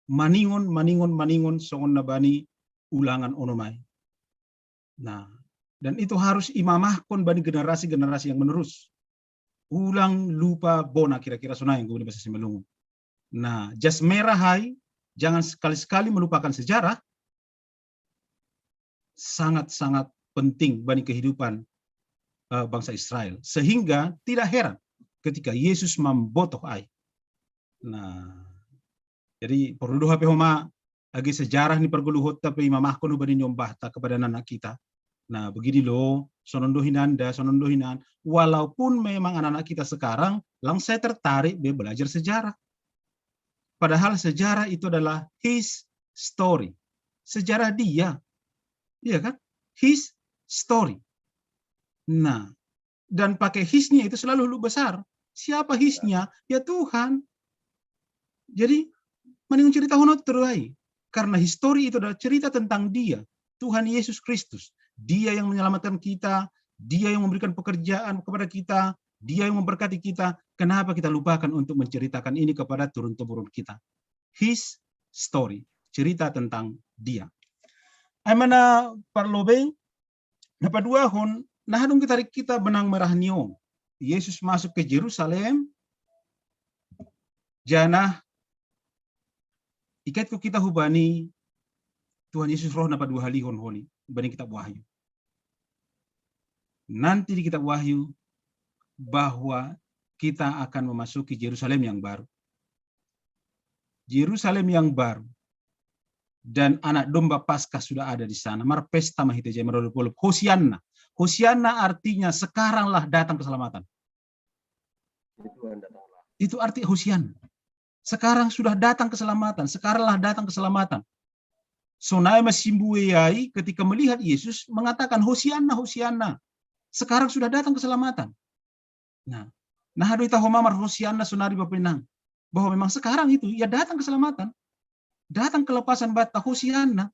Maningon, maningon, maningon songon na bani Ulangan onom ai. Nah, dan itu harus imamahkon bani generasi-generasi yang menerus. Ulang lupa bona, kira-kira sonai yang gue bahasa Simalungun. Nah, jas merah ai, jangan sekali-sekali melupakan sejarah. Sangat-sangat penting bani kehidupan, eh, bangsa Israel. Sehingga tidak heran ketika Yesus mambotoh ai. Nah, jadi perlu doha pe homa agi sejarah ni pargoluhonta pe imamahkon ho bani niombahta kepada anak-anak kita. Nah, begini loh, sonon do hinanda, sonon do hinan. Walaupun memang anak-anak kita sekarang lang saya tertarik be belajar sejarah. Padahal sejarah itu adalah his story. Sejarah dia. Iya kan? His story. Nah, dan pakai hisnya itu selalu huruf besar. Siapa hisnya? Ya Tuhan. Jadi, mending cerita honot terus ai. Karena histori itu adalah cerita tentang dia, Tuhan Yesus Kristus. Dia yang menyelamatkan kita, dia yang memberikan pekerjaan kepada kita, dia yang memberkati kita. Kenapa kita lupakan untuk menceritakan ini kepada turun-temurun kita? His story, cerita tentang dia. Ai ma na parlobei, na paduahon, na hadung kita, kita benang merah ni on. Yesus masuk ke Jerusalem, janah ikaitko kita hubani Tuhan Yesus roh na paduahalihon holi, bani kitab Wahyu. Nanti di kitab Wahyu, bahwa kita akan memasuki Jerusalem yang baru. Jerusalem yang baru. Dan anak domba Paskah sudah ada di sana. Marpesta ma hita jai, marolop-olop. Hosianna. Hosianna artinya sekaranglah datang keselamatan. Tuhan datanglah. Itu arti Hosianna. Sekarang sudah datang keselamatan, sekaranglah datang keselamatan. Sonai ma simbue ai ketika melihat Yesus mengatakan, "Hosianna, Hosianna." Sekarang sudah datang keselamatan. Nah, nah, do ita homa mar Hosianna sonari Bapa Inang, bahwa memang sekarang itu ya datang keselamatan, datang kelepasan bata, Hosianna.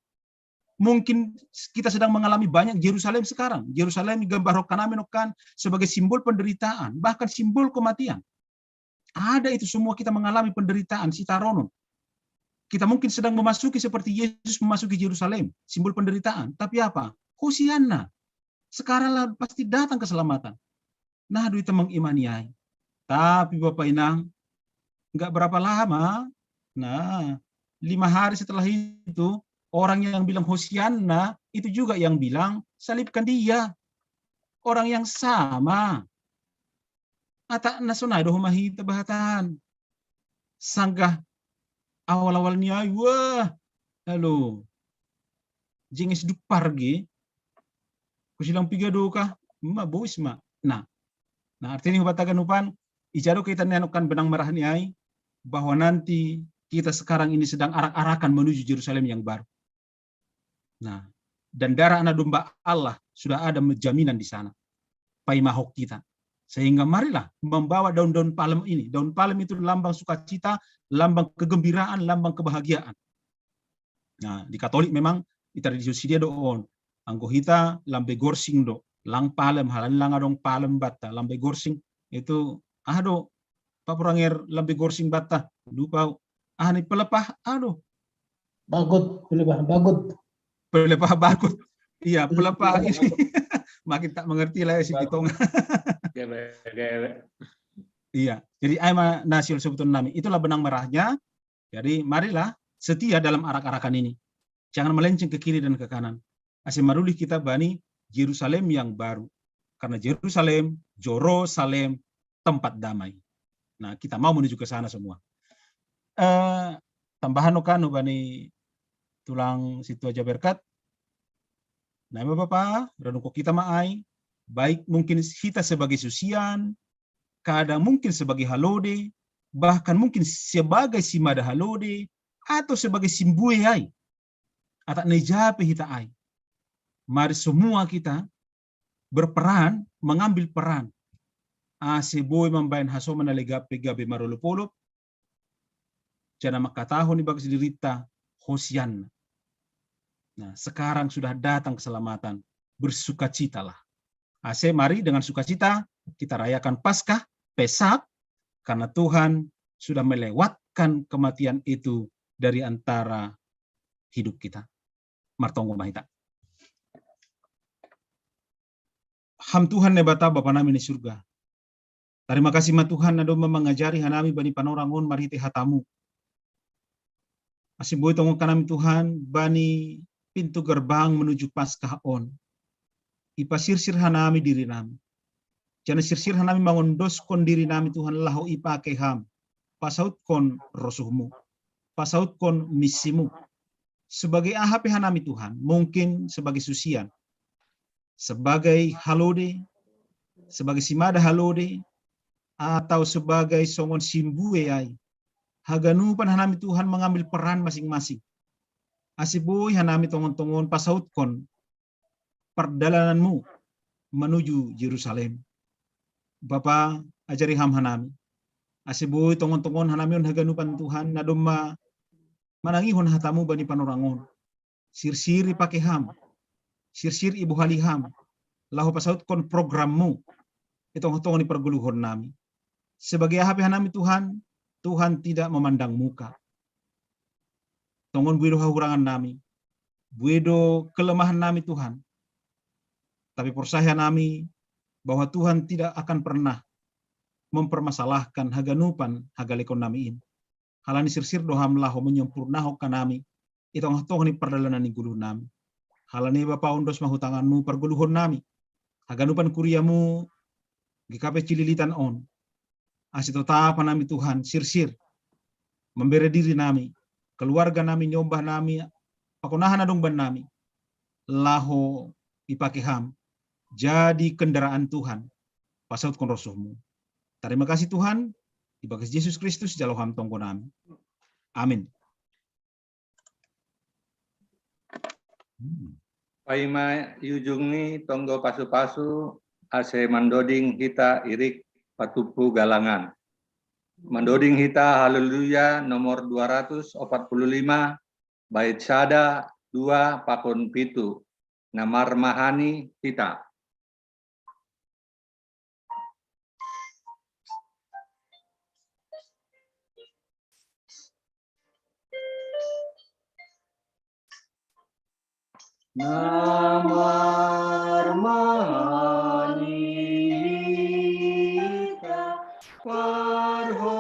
Mungkin kita sedang mengalami banyak Yerusalem sekarang. Yerusalem gambar hokkan amin hokkan sebagai simbol penderitaan, bahkan simbol kematian. Ada itu semua, kita mengalami penderitaan, sitaronon. Kita mungkin sedang memasuki seperti Yesus memasuki Yerusalem, simbol penderitaan. Tapi apa? Hosianna. Sekaranglah pasti datang keselamatan. Nah, do ita mengimani ai. Tapi Bapa Inang, nggak berapa lama, nah, lima hari setelah itu, orang yang bilang Hosianna itu juga yang bilang, "Salibkan dia." Orang yang sama. Ata'na sonai do homa hita bahatan. Sanggah awal-awal ni ai, wah, lalu jenges dupar ge. Kusilang piga do kah? Ma, bois ma. Nah, nah, artinya hubatakan upan, ijado kita nenokkan benang merah ni ai, bahwa nanti kita sekarang ini sedang arak-arakan menuju Yerusalem yang baru. Nah, dan darah anak domba Allah sudah ada jaminan di sana. Paima hok kita. Sehingga marilah membawa daun-daun palem ini. Daun palem itu lambang sukacita, lambang kegembiraan, lambang kebahagiaan. Nah, di Katolik memang di tradisi dia do on. Anggo hita lambe gorsing do. Lang palem, halani lang adong palem bata, lambe gorsing itu, ah, do, Pak Puranger, lambe gorsing bata. Lupa. Ah, ni pelepah, aduh. Bagut, pelepah bagut. Pelepah bagut. Iya, pelepah ini. Makin tak mengerti lah ya si Pitonga. Iya, jadi ai ma na siol sebuton nami. Itulah benang merahnya. Jadi marilah setia dalam arak-arakan ini. Jangan melenceng ke kiri dan ke kanan. Ase marulih kita bani Yerusalem yang baru. Karena Yerusalem, Jerusalem, tempat damai. Nah, kita mau menuju ke sana semua. Eh, tambahan no kanu bani tulang situ aja berkat. Nah, Bapak, renungko kita ma ai, baik mungkin kita sebagai susian, kadang mungkin sebagai halode, bahkan mungkin sebagai simada halode, atau sebagai simbue ai. Atau nejape hita ai. Mari semua kita berperan, mengambil peran. Ase boi mambaen hasoman na legape gabe marolop-olop, jana mangkatahon i bagas dirita, Hosianna. Nah, sekarang sudah datang keselamatan, bersukacitalah. Ase mari dengan sukacita kita rayakan Paskah, Pesach, karena Tuhan sudah melewatkan kematian itu dari antara hidup kita. Martonggo ma hita. Ham Tuhan Naibata, Bapa nami ni surga. Tarima kasih ma Tuhan na domma mangajari hanami bani panorang on marhite hatamu. Ase boi tongon hanami Tuhan bani pintu gerbang menuju Paskah on. Ipasirsir hanami dirinami. Jana sirsir hanami mangondoskon dirinami Tuhan laho ipake ham. Pasautkon rosuhmu. Pasautkon misimu. Sebagai aha pe hanami Tuhan, mungkin sebagai susian, sebagai halode, sebagai simada halode, atau sebagai songon simbue ai. Haganupan hanami Tuhan mengambil peran masing-masing. Ase boi hanami tongon-tongon pasautkon pardalananmu menuju Yerusalem. Bapa, ajari ham hanami. Ase boi tongon-tongon hanami on haganupan Tuhan, na domma manangihon hatamu bani panorang on. Sirsir ipake ham. Sirsir ibohali ham. Laho pasautkon programmu. I tongah-tongah ni pargoluhon nami. Sebagai aha pe hanami Tuhan, Tuhan tidak memandang muka. Tongon bue do hahurangan nami. Bue do kelemahan nami Tuhan. Tapi porsaya nami bahwa Tuhan tidak akan pernah mempermasalahkan haganupan hagalekon nami in. Halani sirsir do ham laho menyempurnahon hanami i tongah-tongah ni pardalanan ni goluh nami. Halani Bapa, ondos ma hu tanganmu pargoluhon nami. Haganupan kuriamu G K P Cililitan on. Ase totap hanami Tuhan, sirsir. Mambere diri nami, keluarga nami, nyombah nami, pakon aha na dong bannami. Laho ipake ham. Jadi kendaraan Tuhan. Pasautkon rosuhmu. Tarima kasih Tuhan. Ibagas Jesus Kristus jalo Ham tonggo nami. Amin. Hmm. Paima ujungni tonggo pasu-pasu ase mandoding hita irik patupu galangan. Mandoding hita Haleluya nomor dua ratus opat puluh lima, bait sada, dua, pakon pitu. Na marmahani hita. Na marmahani hita parholong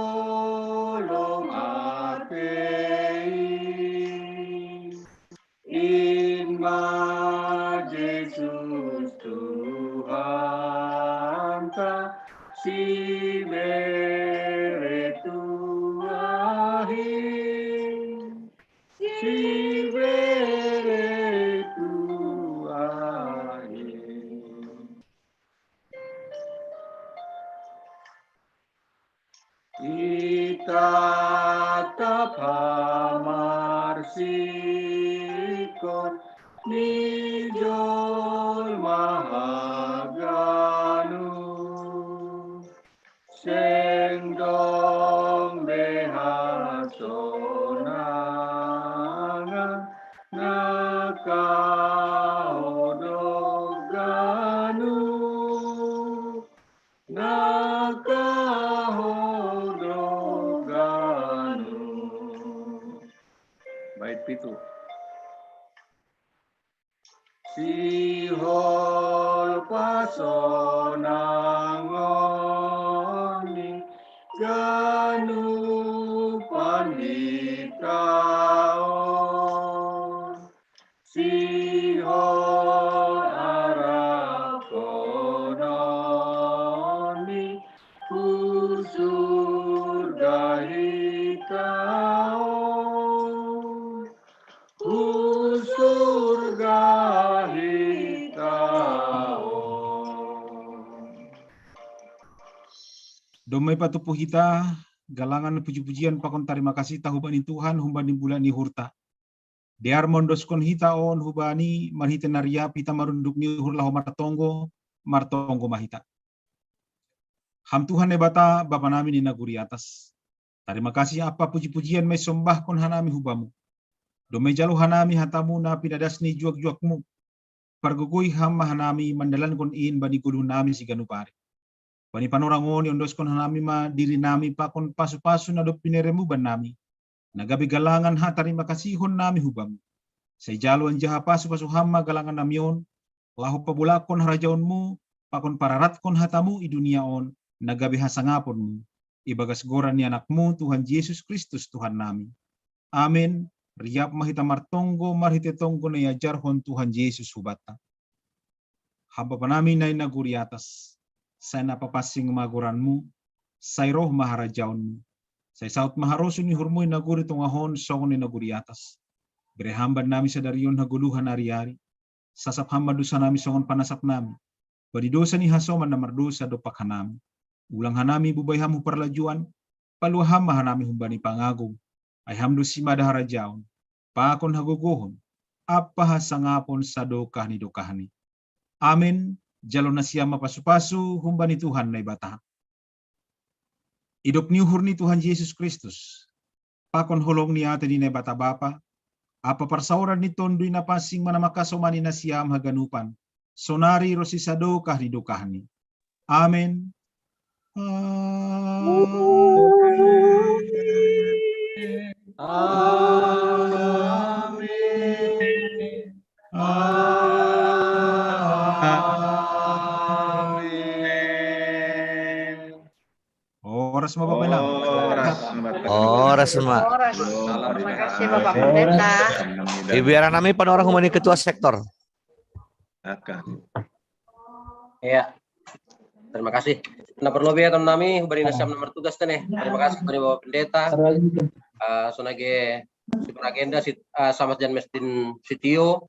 atei. In ma Jesus Tuhanta, sibere tu ahi, sibere tu ahi. Itatap hamarsikot ni jolma haganu, seng dong be hasonangan na kahodok ganu. Na kahodok ganu. Bait pitu. Sihol pasonangon ni ganu panditaon. Sihol arap konon ni hu surga hita on, hu surga hita on. Domai patupu hita galangan puji-pujian pakon tarima kasih ta hubani Tuhan humbani bulak ni uhurta. Dear mondoskon hita on hubani marhite na riap hita marunduk ni uhur laho martonggo, martonggo ma hita. Ham Tuhan Naibata, Bapa nami ni nagori atas. Tarima kasih ampa puji-pujian ma isombahkon hanami hu Bamu. Domai jalo hanami hataMu na pinadas ni juak-juakMu. Pargogoi Ham ma hanami mandalankon in bani goluh nami siganup ari. Bani panorang on iondoskon hanami ma diri nami pakon pasu-pasu na dob pinereMu bannami, na gabe galangan hatarima kasihon nami hu Bamu. Sai jalo anjaha pasu-pasu Ham ma galangan nami on, laho pabolakkon harajaonMu, pakon pararatkon hataMu i dunia on, na gabe hasangaponMu, ibagas goran ni AnakMu Tuhan Jesus Kristus Tuhan nami. Amen. Riap ma hita martonggo marhite tonggo na iajarhon Tuhan Jesus hubanta. Ham Bapa nami na i nagori atas, sai na papansing ma goranMu, sai roh ma harajaonMu, sai saut ma harosuh ni uhurMu i nagori tongah on songon i nagori atas. Bere Ham bannami sadari on hagoluhan ari-ari, sasap Ham ma dosa nami songon panasap nami bani dosa ni hasoman na mardosa dompak hanami. Ulang hanami bubai Ham hu parlajuan, palua Ham ma hanami humbani pangagum, ai Ham do simada harajaon, pakon hagogohon, ampa hasangapon sadokah ni dokahni. Amen. Jalo nasiam ma pasu-pasu humbani Tuhan Naibata. Idop ni uhur ni Tuhan Jesus Kristus, pakon holong ni ate ni Naibata Bapa, ampa parsaoran ni Tonduy Napansing ma na mangkasomani nasiam haganupan, sonari ronsi sadokah ni dokahni. Amen. Amen. Amen. Amen. Horas ma Bapak Inang. Horas ma. Horas ma. Horas. Terima kasih Bapak Pendeta. Ibu Ara nami panorang humani ketua sektor. Iya. Terima kasih. Na parlobei ya teman nami, hubari nasiam na martugas tene. Terima kasih kepada Bapak Pendeta. Ah, sonage si Paragenda, si ah, Samas Jan Mestin Sitio,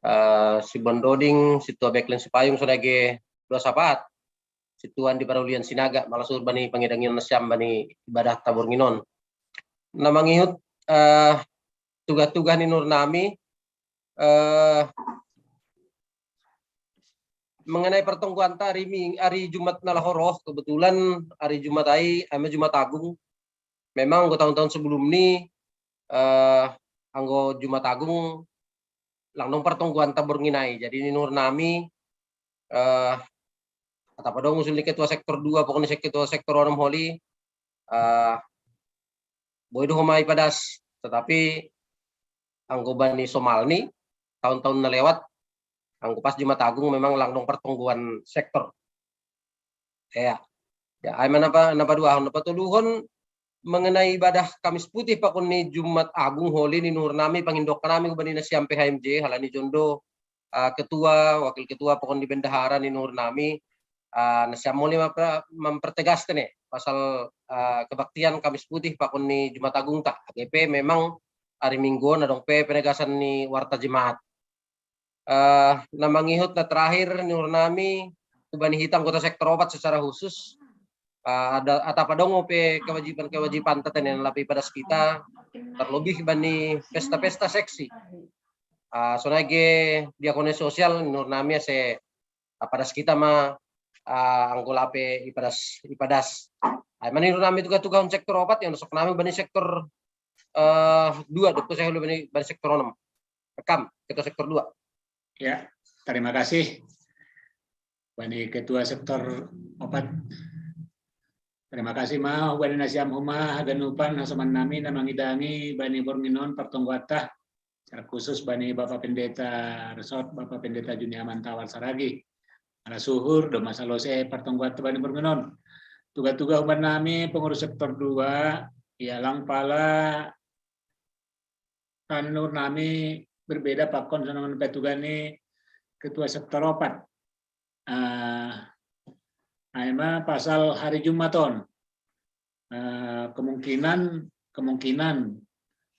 ah, si Bondoding, si Tua Beklen Sipayung, sonage dua sapat. situan di paraulian sinaga, malasur bani pangidanginan nasiam bani ibadah tabornginon. Na mangihut eh, tuga-tuga ni Nur nami eh, mengenai pertongguan ta hari, hari Jumat na lahoroh, kebetulan hari Jumat ai ama Jumat Agung. Memang anggo tahun-tahun sebelum ni eh, anggo Jumat Agung langdong pertongguan tabornginai. Jadi ni Nur nami eh, atap adong usul ni ketua sektor dua pokoknya ketua sektor onom holi eh, boi do homa ipadas, tetapi anggo bani somalni tahun-tahun na lewat anggo pas Jumat Agung memang langdong pertongguan sektor. Ya. Ya, ai mana apa napa dua napa tuluhon mengenai ibadah Kamis putih pakon ni Jumat Agung holi ni Nur nami pangindok nami ubani nasiam P H M J halani jondo uh, ketua, wakil ketua pakon di bendahara ni Nur nami uh, nasiam holi mempertegas tene pasal uh, kebaktian Kamis putih pakon ni Jumat Agung ta. Agepe memang hari Minggu na dong pe penegasan ni warta jemaat. Uh, na mangihut na terakhir ni Nur nami ubani hita anggota sektor opat secara khusus uh, ada atap adong pe kewajiban-kewajiban teten yang lebih pada kita terlebih bani pesta-pesta seksi uh, sonage diakone sosial Nur nami ase uh, pada kita ma uh, anggo lape ipadas ipadas uh, mani Nur nami tuga-tuga sektor opat yang sok nami bani sektor uh, dua dokter saya bani, bani sektor onom rekam kita sektor dua. Ya, terima kasih. Bani Ketua Sektor opat. Terima kasih ma bani nasiam homa haganupan hasoman nami na mangidangi bani bornginon pertongguan ta. Secara khusus bani Bapak Pendeta Resort, Bapak Pendeta Juniaman Tawar Saragi. Ala suhur do masalose pertongguan ta bani bornginon. Tuga-tuga human nami pengurus sektor dua, ya lang pala kan Nur nami berbeda pakon sonongan petugas ni ketua sektor opat. Uh, aima pasal hari Jumat on. Uh, kemungkinan kemungkinan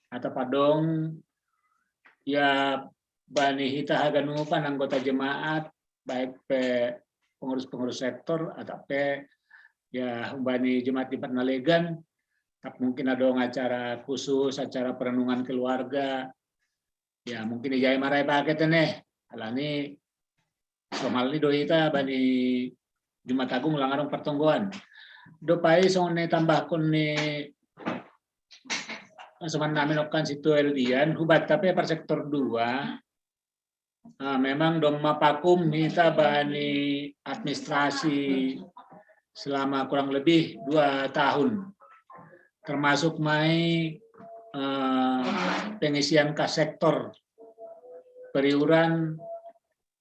atau padong ya bani hita haganupan anggota jemaat baik pe pengurus-pengurus sektor atau pe ya bani jemaat-jemaat nalegan tak mungkin ada acara khusus acara perenungan keluarga ya mungkin ijai marai paket ne alani somal ni do ita bani Jumat Agung lang adong pertonggoan dopai songon ne tambahkon ni soman nami nokkan situ eldian hubat tapi per sektor dua uh, memang domma pakum hita bani administrasi selama kurang lebih dua tahun termasuk mai uh, pengisian kas sektor periuran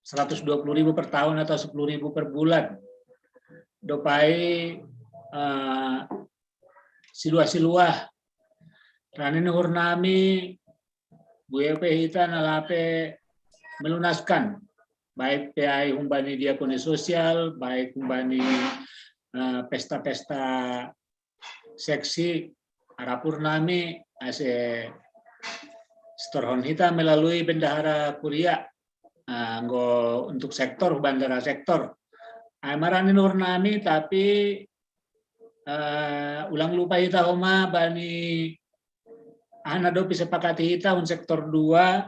seratus dua puluh ribu per tahun atau sepuluh ribu per bulan dopai uh, siluah-siluah rani nuhur nami gue pe hita na lape melunaskan baik pe ai humbani diakoni sosial baik humbani uh, pesta-pesta seksi arapur nami ase setorhon hita melalui bendahara kuria uh, anggo untuk sektor bandara sektor ai marani nuhur nami tapi uh, ulang lupa hita homa bani ana dopi sepakati hita un sektor dua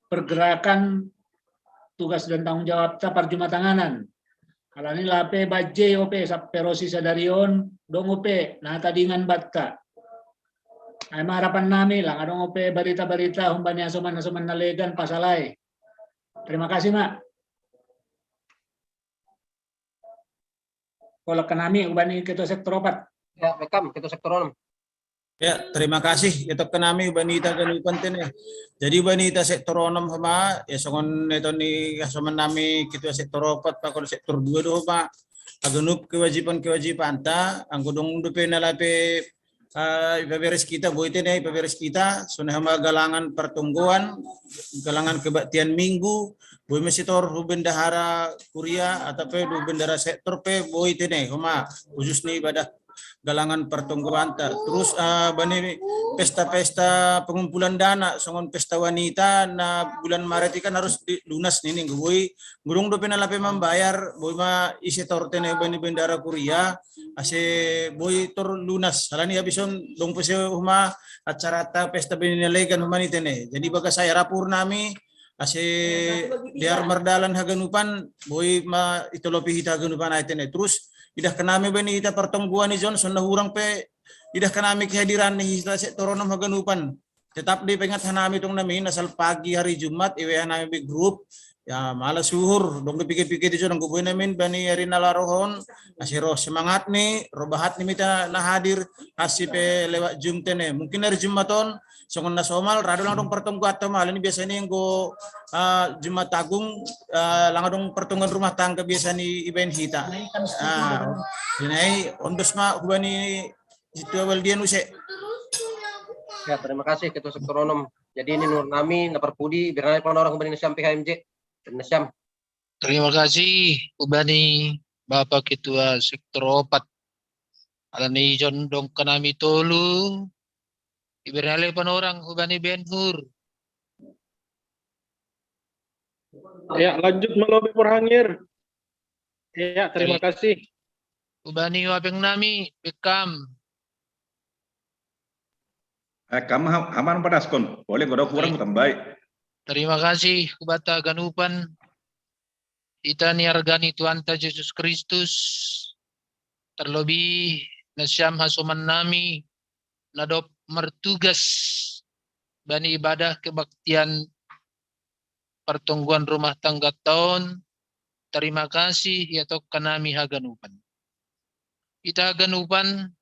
pergerakan tugas dan tanggung jawab ta parjumatanganan. Alani lape baje ope saperosi sadarion dong ope na tadingan batta. Ai harapan nami lang adong ope barita-barita humbani asoman-asoman nalegan pasalai. Terima kasih mak. Kolak nami ubani ketua sektor opat. Ya, rekam ketua sektor onom. Ya, terima kasih. Ya, tokka nami ubani ita ganupan tene. Jadi ubani ita sektor onom homa, ya songon neto ni hasoman nami ketua sektor opat pakon sektor dua do homa. Aganup kewajiban-kewajiban ta, anggo dong dope na lape uh, ipaberes kita boy tene ipaberes kita sonai homa galangan pertonggoan galangan kebaktian minggu boy mesitor hu bendahara kuria atau pe hu bendahara sektor pe boy tene homa khusus ni ibadah galangan pertonggoanta. Terus, eh, bani pesta-pesta pengumpulan dana, songon pesta wanita, na bulan Maret kan harus di, lunas nini, nggak boi. Ngurung dope na lape mambayar, boi ma ise tor tene bani bendara kuria, ase boi tor lunas. Alani habis on dong pese huma acarata pesta bani nalegan huma ni tene. Jadi bagas saya rapur nami, ase biar mardalan haganupan, boi ma itolopi hita haganupan ai tene. Terus idah kenami bani hita pertonggoan ni Johnson na hurang pe, idah kenami kehadiran ni hita se toronom haganupan. Tetap di pengat hanami tong nami, asal pagi hari Jumat, iwe hanami be grup, ya malah suhur, dong dipikir-pikir di sana, gue namin bani hari nalarohon, ase roh semangat ni, roh bahat ni mita na hadir, hasi pe lewat Zoom tene. Mungkin hari Jumat on, songon na somal, rado lang dong pertonggoan atau malah ni biasanya yang go, eh, Jumat Agung, eh, lang dong pertonggoan rumah tangga biasa ni ibaen hita. Ah, ini ondos ma hubani situ awal dia nuse. Ya, terima kasih Ketua Sektor Onom. Jadi ini nur nami, na parpudi, biar nai panorang hubani nasiam P H M J. Nasiam. Terima kasih hubani Bapak Ketua Sektor Opat. Alani jon dong kenami tolu, iberale panorang hubani Ben Hur. Ya, lanjut melobi perhangir. Ya, terima kasih. Hubani wapeng nami, Bekam. Eh, kam ha- haman padaskon, boleh kalau kurang tambai. Terima kasih hubata ganupan. Ita ni argani Tuhanta Jesus Kristus, terlebih nasiam hasoman nami, na dob martugas bani ibadah kebaktian pertonggoan rumah tangga taon, terima kasih ya tokka nami haganupan. Ita haganupan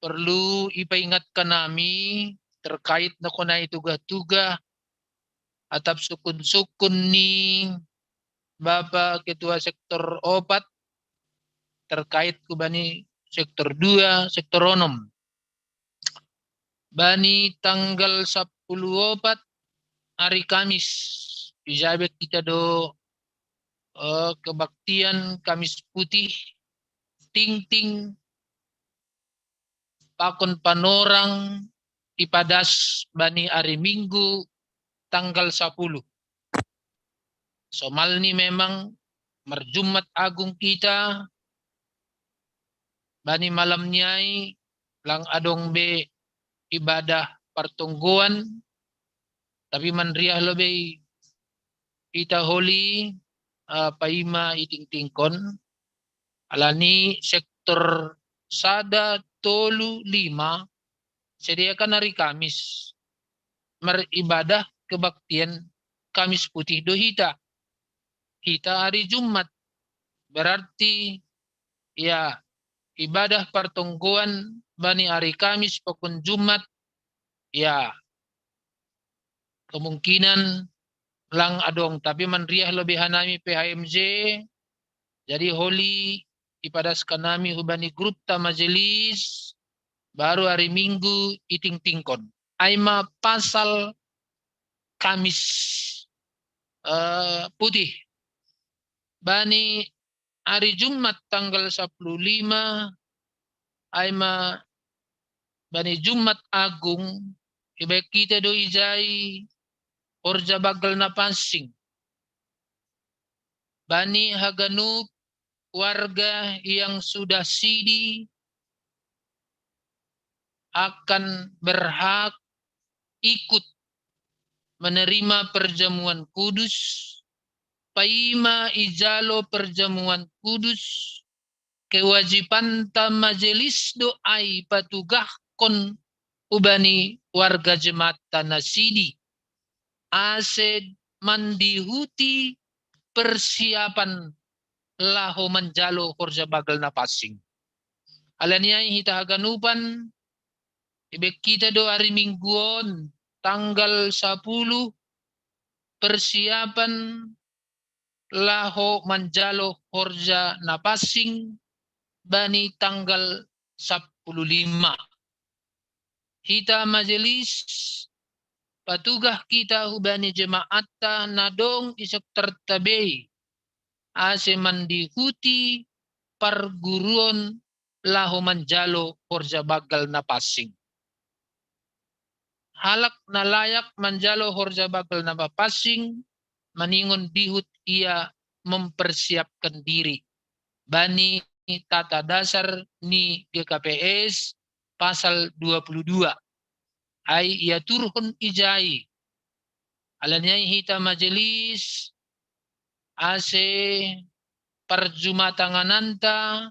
perlu ipaingatkan nami terkait na konai tuga-tuga atap sukun-sukun ni Bapak Ketua Sektor Opat terkait ku bani Sektor Dua, Sektor Onom. Bani tanggal sapuluh opat hari Kamis, ijabe kita do uh, kebaktian Kamis Putih, tingting pakon panorang ipadas bani hari Minggu tanggal sapuluh. Somal ni memang marjumat agung kita, bani malam niai lang adong be ibadah partonggoan, tapi manriah lo be ita holi uh, paima itingtingkon, alani sektor sada tolu lima sediakan hari Kamis meribadah kebaktian Kamis Putih do hita. Hita hari Jumat. Berarti ya ibadah partonggoan bani hari Kamis pakon Jumat ya kemungkinan lang adong, tapi manriah lebih hanami P H M J. Jadi holi ipadaskan nami hubani grup ta majelis baru hari Minggu itingtingkon. Aima pasal Kamis uh, Putih. Bani hari Jumat tanggal sapuluh lima, aima bani Jumat Agung, ibaik kita do ijai horja bagel na pansing. Bani haganup warga yang sudah sidi akan berhak ikut menerima perjamuan kudus, paima ijalo perjamuan kudus, kewajibanta majelis do ai patugahkon ubani warga jemaat na sidi, ase mandihuti persiapan laho manjalo horja bagel na pansing. Alani ai hita haganupan, ibaik kita do hari Minggu on tanggal sapuluh persiapan laho manjalo horja na pansing bani tanggal sapuluh lima. Hita majelis patugah kita hubani jemaatta na dong i sektor tabei ase mandihuti parguruon laho manjalo horja bagal na pansing. Halak na layak manjalo horja bagal na pansing, maningon dihut ia mempersiapkan diri bani tata dasar ni G K P S pasal dua puluh dua. Ai ia turhon ijai. Alani ai hita majelis, ase parjumatangananta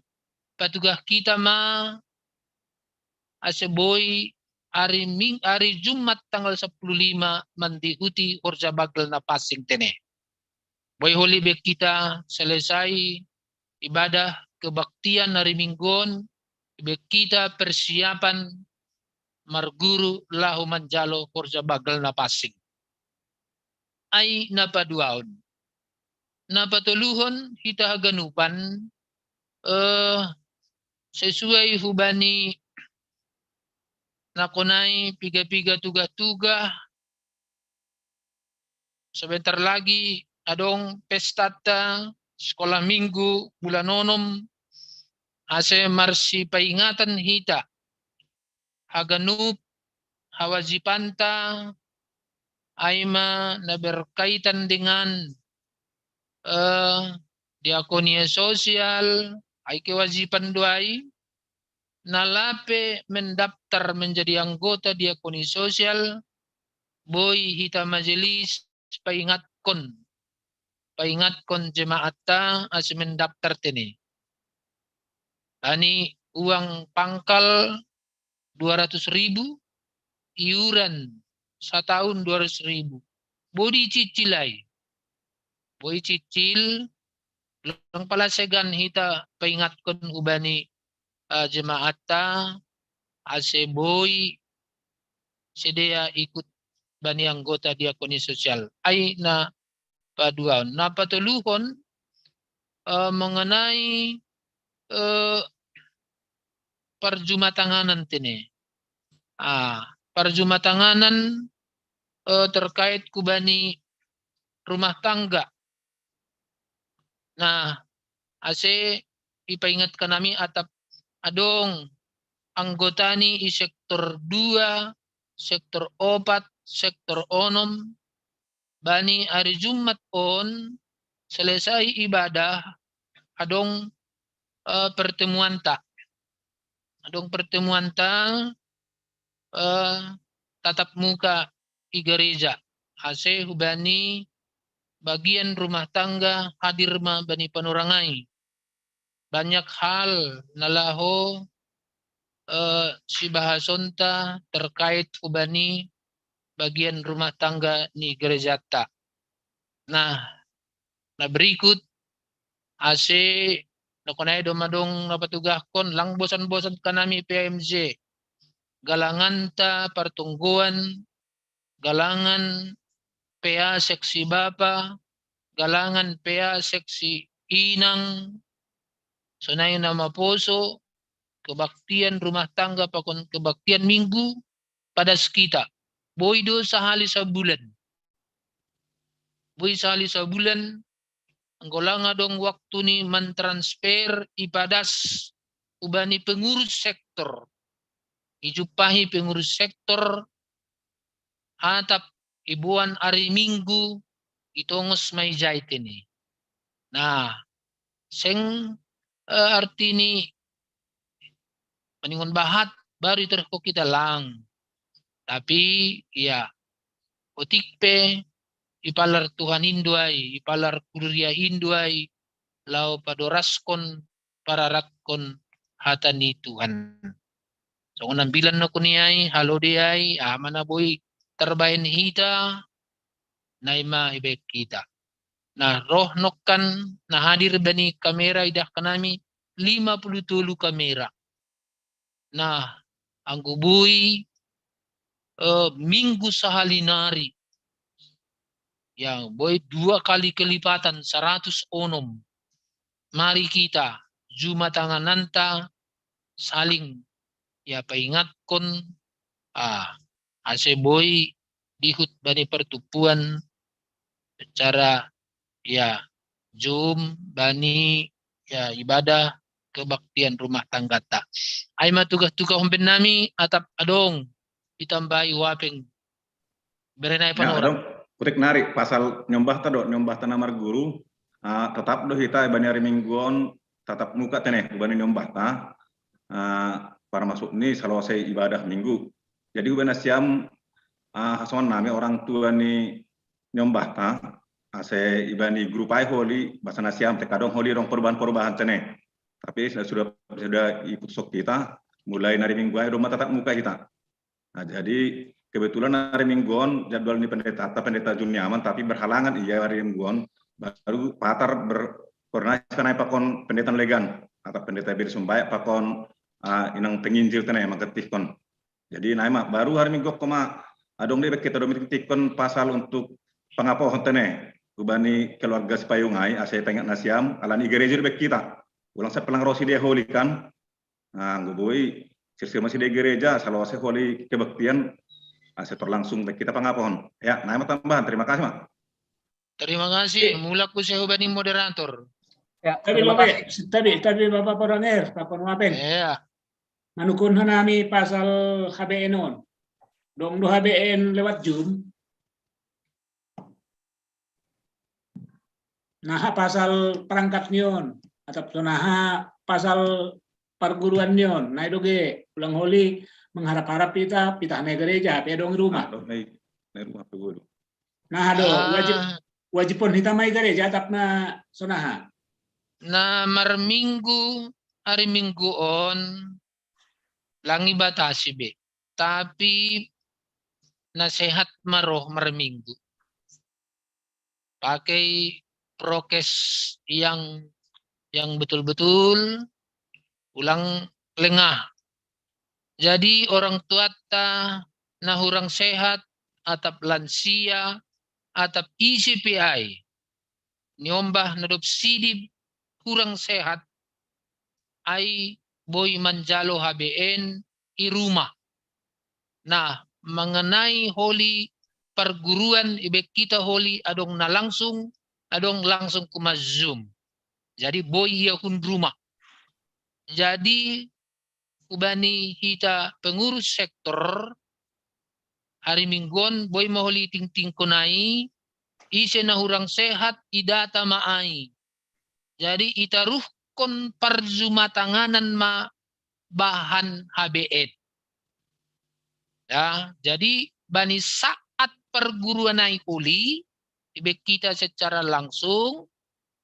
patugah kita ma, ase boi ari Ming-, ari Jumat tanggal sepuluh lima mandihuti horja bagal na pansing tene. Boi holi be kita selesai ibadah kebaktian ari Minggu on, be kita persiapan marguru laho manjalo horja bagal na pansing. Ai na paduahon. Na patoluhon hita haganupan, eh, sesuai hubani na sonai piga-piga tugah-tugah, sebentar lagi adong pestata sekolah minggu bulan onom, ase marsipaingatan hita haganup hawajibanta, ai ma na berkaitan dengan, eh, diakonia sosial, ai kewajiban do ai, na lape mendaftar menjadi anggota diakonia sosial, boi hita majelis paingatkon, paingatkon jemaatta ase mendaftar tene. Ani uang pangkal dua ratus ribu, iuran satahun dua ratus ribu. Boi dicicil ai. Boi cicil, lang pala segan hita paingatkon hubani, eh, jemaatta, ase boi sidea ikut bani anggota diakonia sosial. Ai na paduahon. Na patoluhon, eh, mengenai, eh, parjumatanganan tene. Ah, parjumatanganan, eh, terkait hubani rumah tangga. Nah, ase ipaingatkan nami atap adong anggotani i sektor dua, sektor opat, sektor onom, bani ari Jumat on selesai ibadah adong, eh, pertemuanta. Adong pertemuanta, eh, tatap muka i gereja. Ase hubani bagian rumah tangga hadir ma bani panorang ai. Banyak hal na laho, eh, sibahasonta terkait hubani bagian rumah tangga ni gerejata. Nah, na berikut, ase na sonai do madong na patugahkon, lang bosan-bosan hanami P A M J. Galanganta partonggoan, galangan P A seksi bapa, galangan P A seksi inang, sonai na maposo kebaktian rumah tangga pakon kebaktian minggu, padas kita. Boi do sahali sabulan. Boi sahali sabulan, anggo lang adong waktu ni mantransfer ipadas hubani pengurus sektor. Ijumpahi pengurus sektor, atap iboan ari Minggu, itongos ma ijai tene. Nah, seng, eh, artini maningon bahat baru iterko kita lang. Tapi, ya, otik pe ipalar Tuhan in do ai, ipalar kuria in do ai, laho padoraskon, pararatkon hata ni Tuhan. Songon ambilan na kuni ai, halode ai, aha ma na boi tarbaen hita, nai ma ibaen hita. Nah, roh nongkan na hadir bani kamera, idah hanami lima puluh tolu kamera. Nah, anggo boi, eh, minggu sahali nari, ya, boi dua kali kelipatan, saratus onom. Mari kita, jumatangananta saling, ya, paingatkon, ah, ase boi dihut bani partumpuan secara, ya, Zoom bani, ya, ibadah kebaktian rumah tanggata. Ai ma tugas-tugas homben nami atap adong itambai wapeng. Berenai. Ya, panora. Adong, kutik nari pasal nyombahta do, nyombahta na marguru, ah, tetap do hita ibani ari mingguon, tatap muka tene, ibani nyombahta, ah, para masuk ni salose ibadah minggu. Jadi ibani siam, ah, hasoman nami orang tua ni nyombahta, ase ibani grup ai holi, basa na siam, tekadong holi rong perubahan-perubahan tene. Tapi sudah, sudah, sudah ikut sok kita, mulai nari minggu ai rumah tatap muka kita. Nah, jadi kebetulan hari mingguon jadwal ni pendeta, pendeta Juniaman, tapi berhalangan ia hari mingguon, baru patar berkoordinasi kan ai pakon pendeta Legan, atau pendeta Bir Sumbayak pakon, ah, inang penginjil tene mangketihkon. Jadi nai ma, baru hari minggu koma adong de bek kita domi tikon pasal untuk pangapohon tene. Ubani keluarga Sipayung ai, ase pengat na siam, alani gereja de bek kita. Ulang sepelang rosi dia holi kan. Nah, gue boi, sirsi masih di gereja, selalu ase holi kebaktian, ase terlangsung bek kita pangapohon. Ya, nai ma tambahan, terima kasih, Mak. Terima kasih, mulak ku sehu bani moderator. Ya, tapi terima Bapak, kasih. Tapi, tapi Bapak Poranger, Bapak Nuapen. Ya. Manukun hanami pasal H B N on. Dong do H B N lewat Zoom. Naha pasal perangkat nion, atau naha pasal perguruan nion, nai doge ulang holi mengharap-harap kita, kita nai gereja, pe dong rumah. Ah, dong nai, nai rumah pe guru. Nah, do, ah, wajib, wajib pon hita mai gereja, atap na sonaha. Na marminggu, hari minggu on, langi batasi be. Tapi na sehat maroh marminggu. Pakai prokes yang, yang betul-betul, ulang lengah. Jadi orang tuata na hurang sehat, atap lansia, atap ise pe ai, niombah na dob sidib hurang sehat, ai boi manjalo H B N i rumah. Nah, mengenai holi perguruan, ibek kita holi adong na langsung, adong langsung kuma Zoom. Jadi boi ia hun rumah. Jadi ubani hita pengurus sektor, hari mingguon boi ma holi tingtingkon ai, ise na hurang sehat, idata ma ai. Jadi itaruhkon parjumatanganan ma bahan H B N. Ya, jadi bani saat perguruan ai holi, ibek kita secara langsung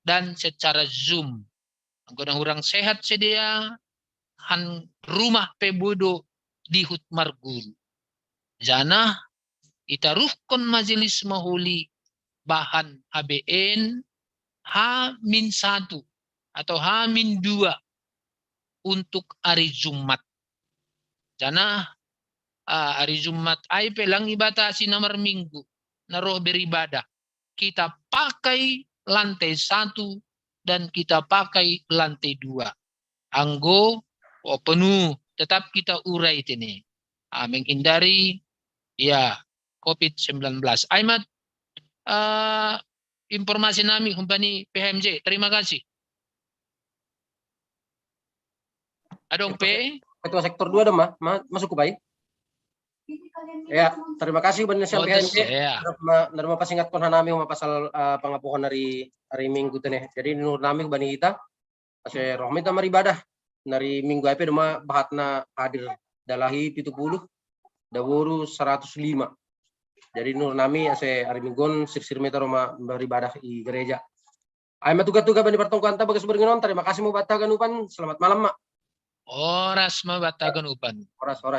dan secara Zoom. Anggo na hurang sehat sidea, han rumah pe boi do dihut marguru. Janah itaruhkon majelis ma holi bahan H B N H min satu atau H min dua untuk hari Jumat. Janah, ah, hari Jumat ai pe lang ibatasi na marminggu, na roh beribadah. Kita pakai lantai satu dan kita pakai lantai dua. Anggo, oh, penuh, tetap kita urai tene. Ah, menghindari, ya, covid sembilan belas. Ai ma, eh, informasi nami humbani P H M J. Terima kasih. Adong pe? Ketua sektor dua dong, Ma. Ma-, masuk ku bai. Ya, terima kasih bani siam. Oh, P H M J. Terus, ya. Nerima, nerima pasingatkon hanami ma pasal, eh, pangapohon hari, hari Minggu tene. Jadi nur nami bani kita. Ase roh ma hita maribadah. Nari Minggu ai pe doma bahatna hadir, dalahi pitu puluh, daboru saratus lima. Jadi nur nami ase ari Mingguon sirsir ma hita ro ma maribadah i gereja. Ai ma tuga-tuga bani partongkoanta bagas borngin on, tarima kasih ma banta haganupan, selamat malam ma. Horas ma banta haganupan. Horas, horas.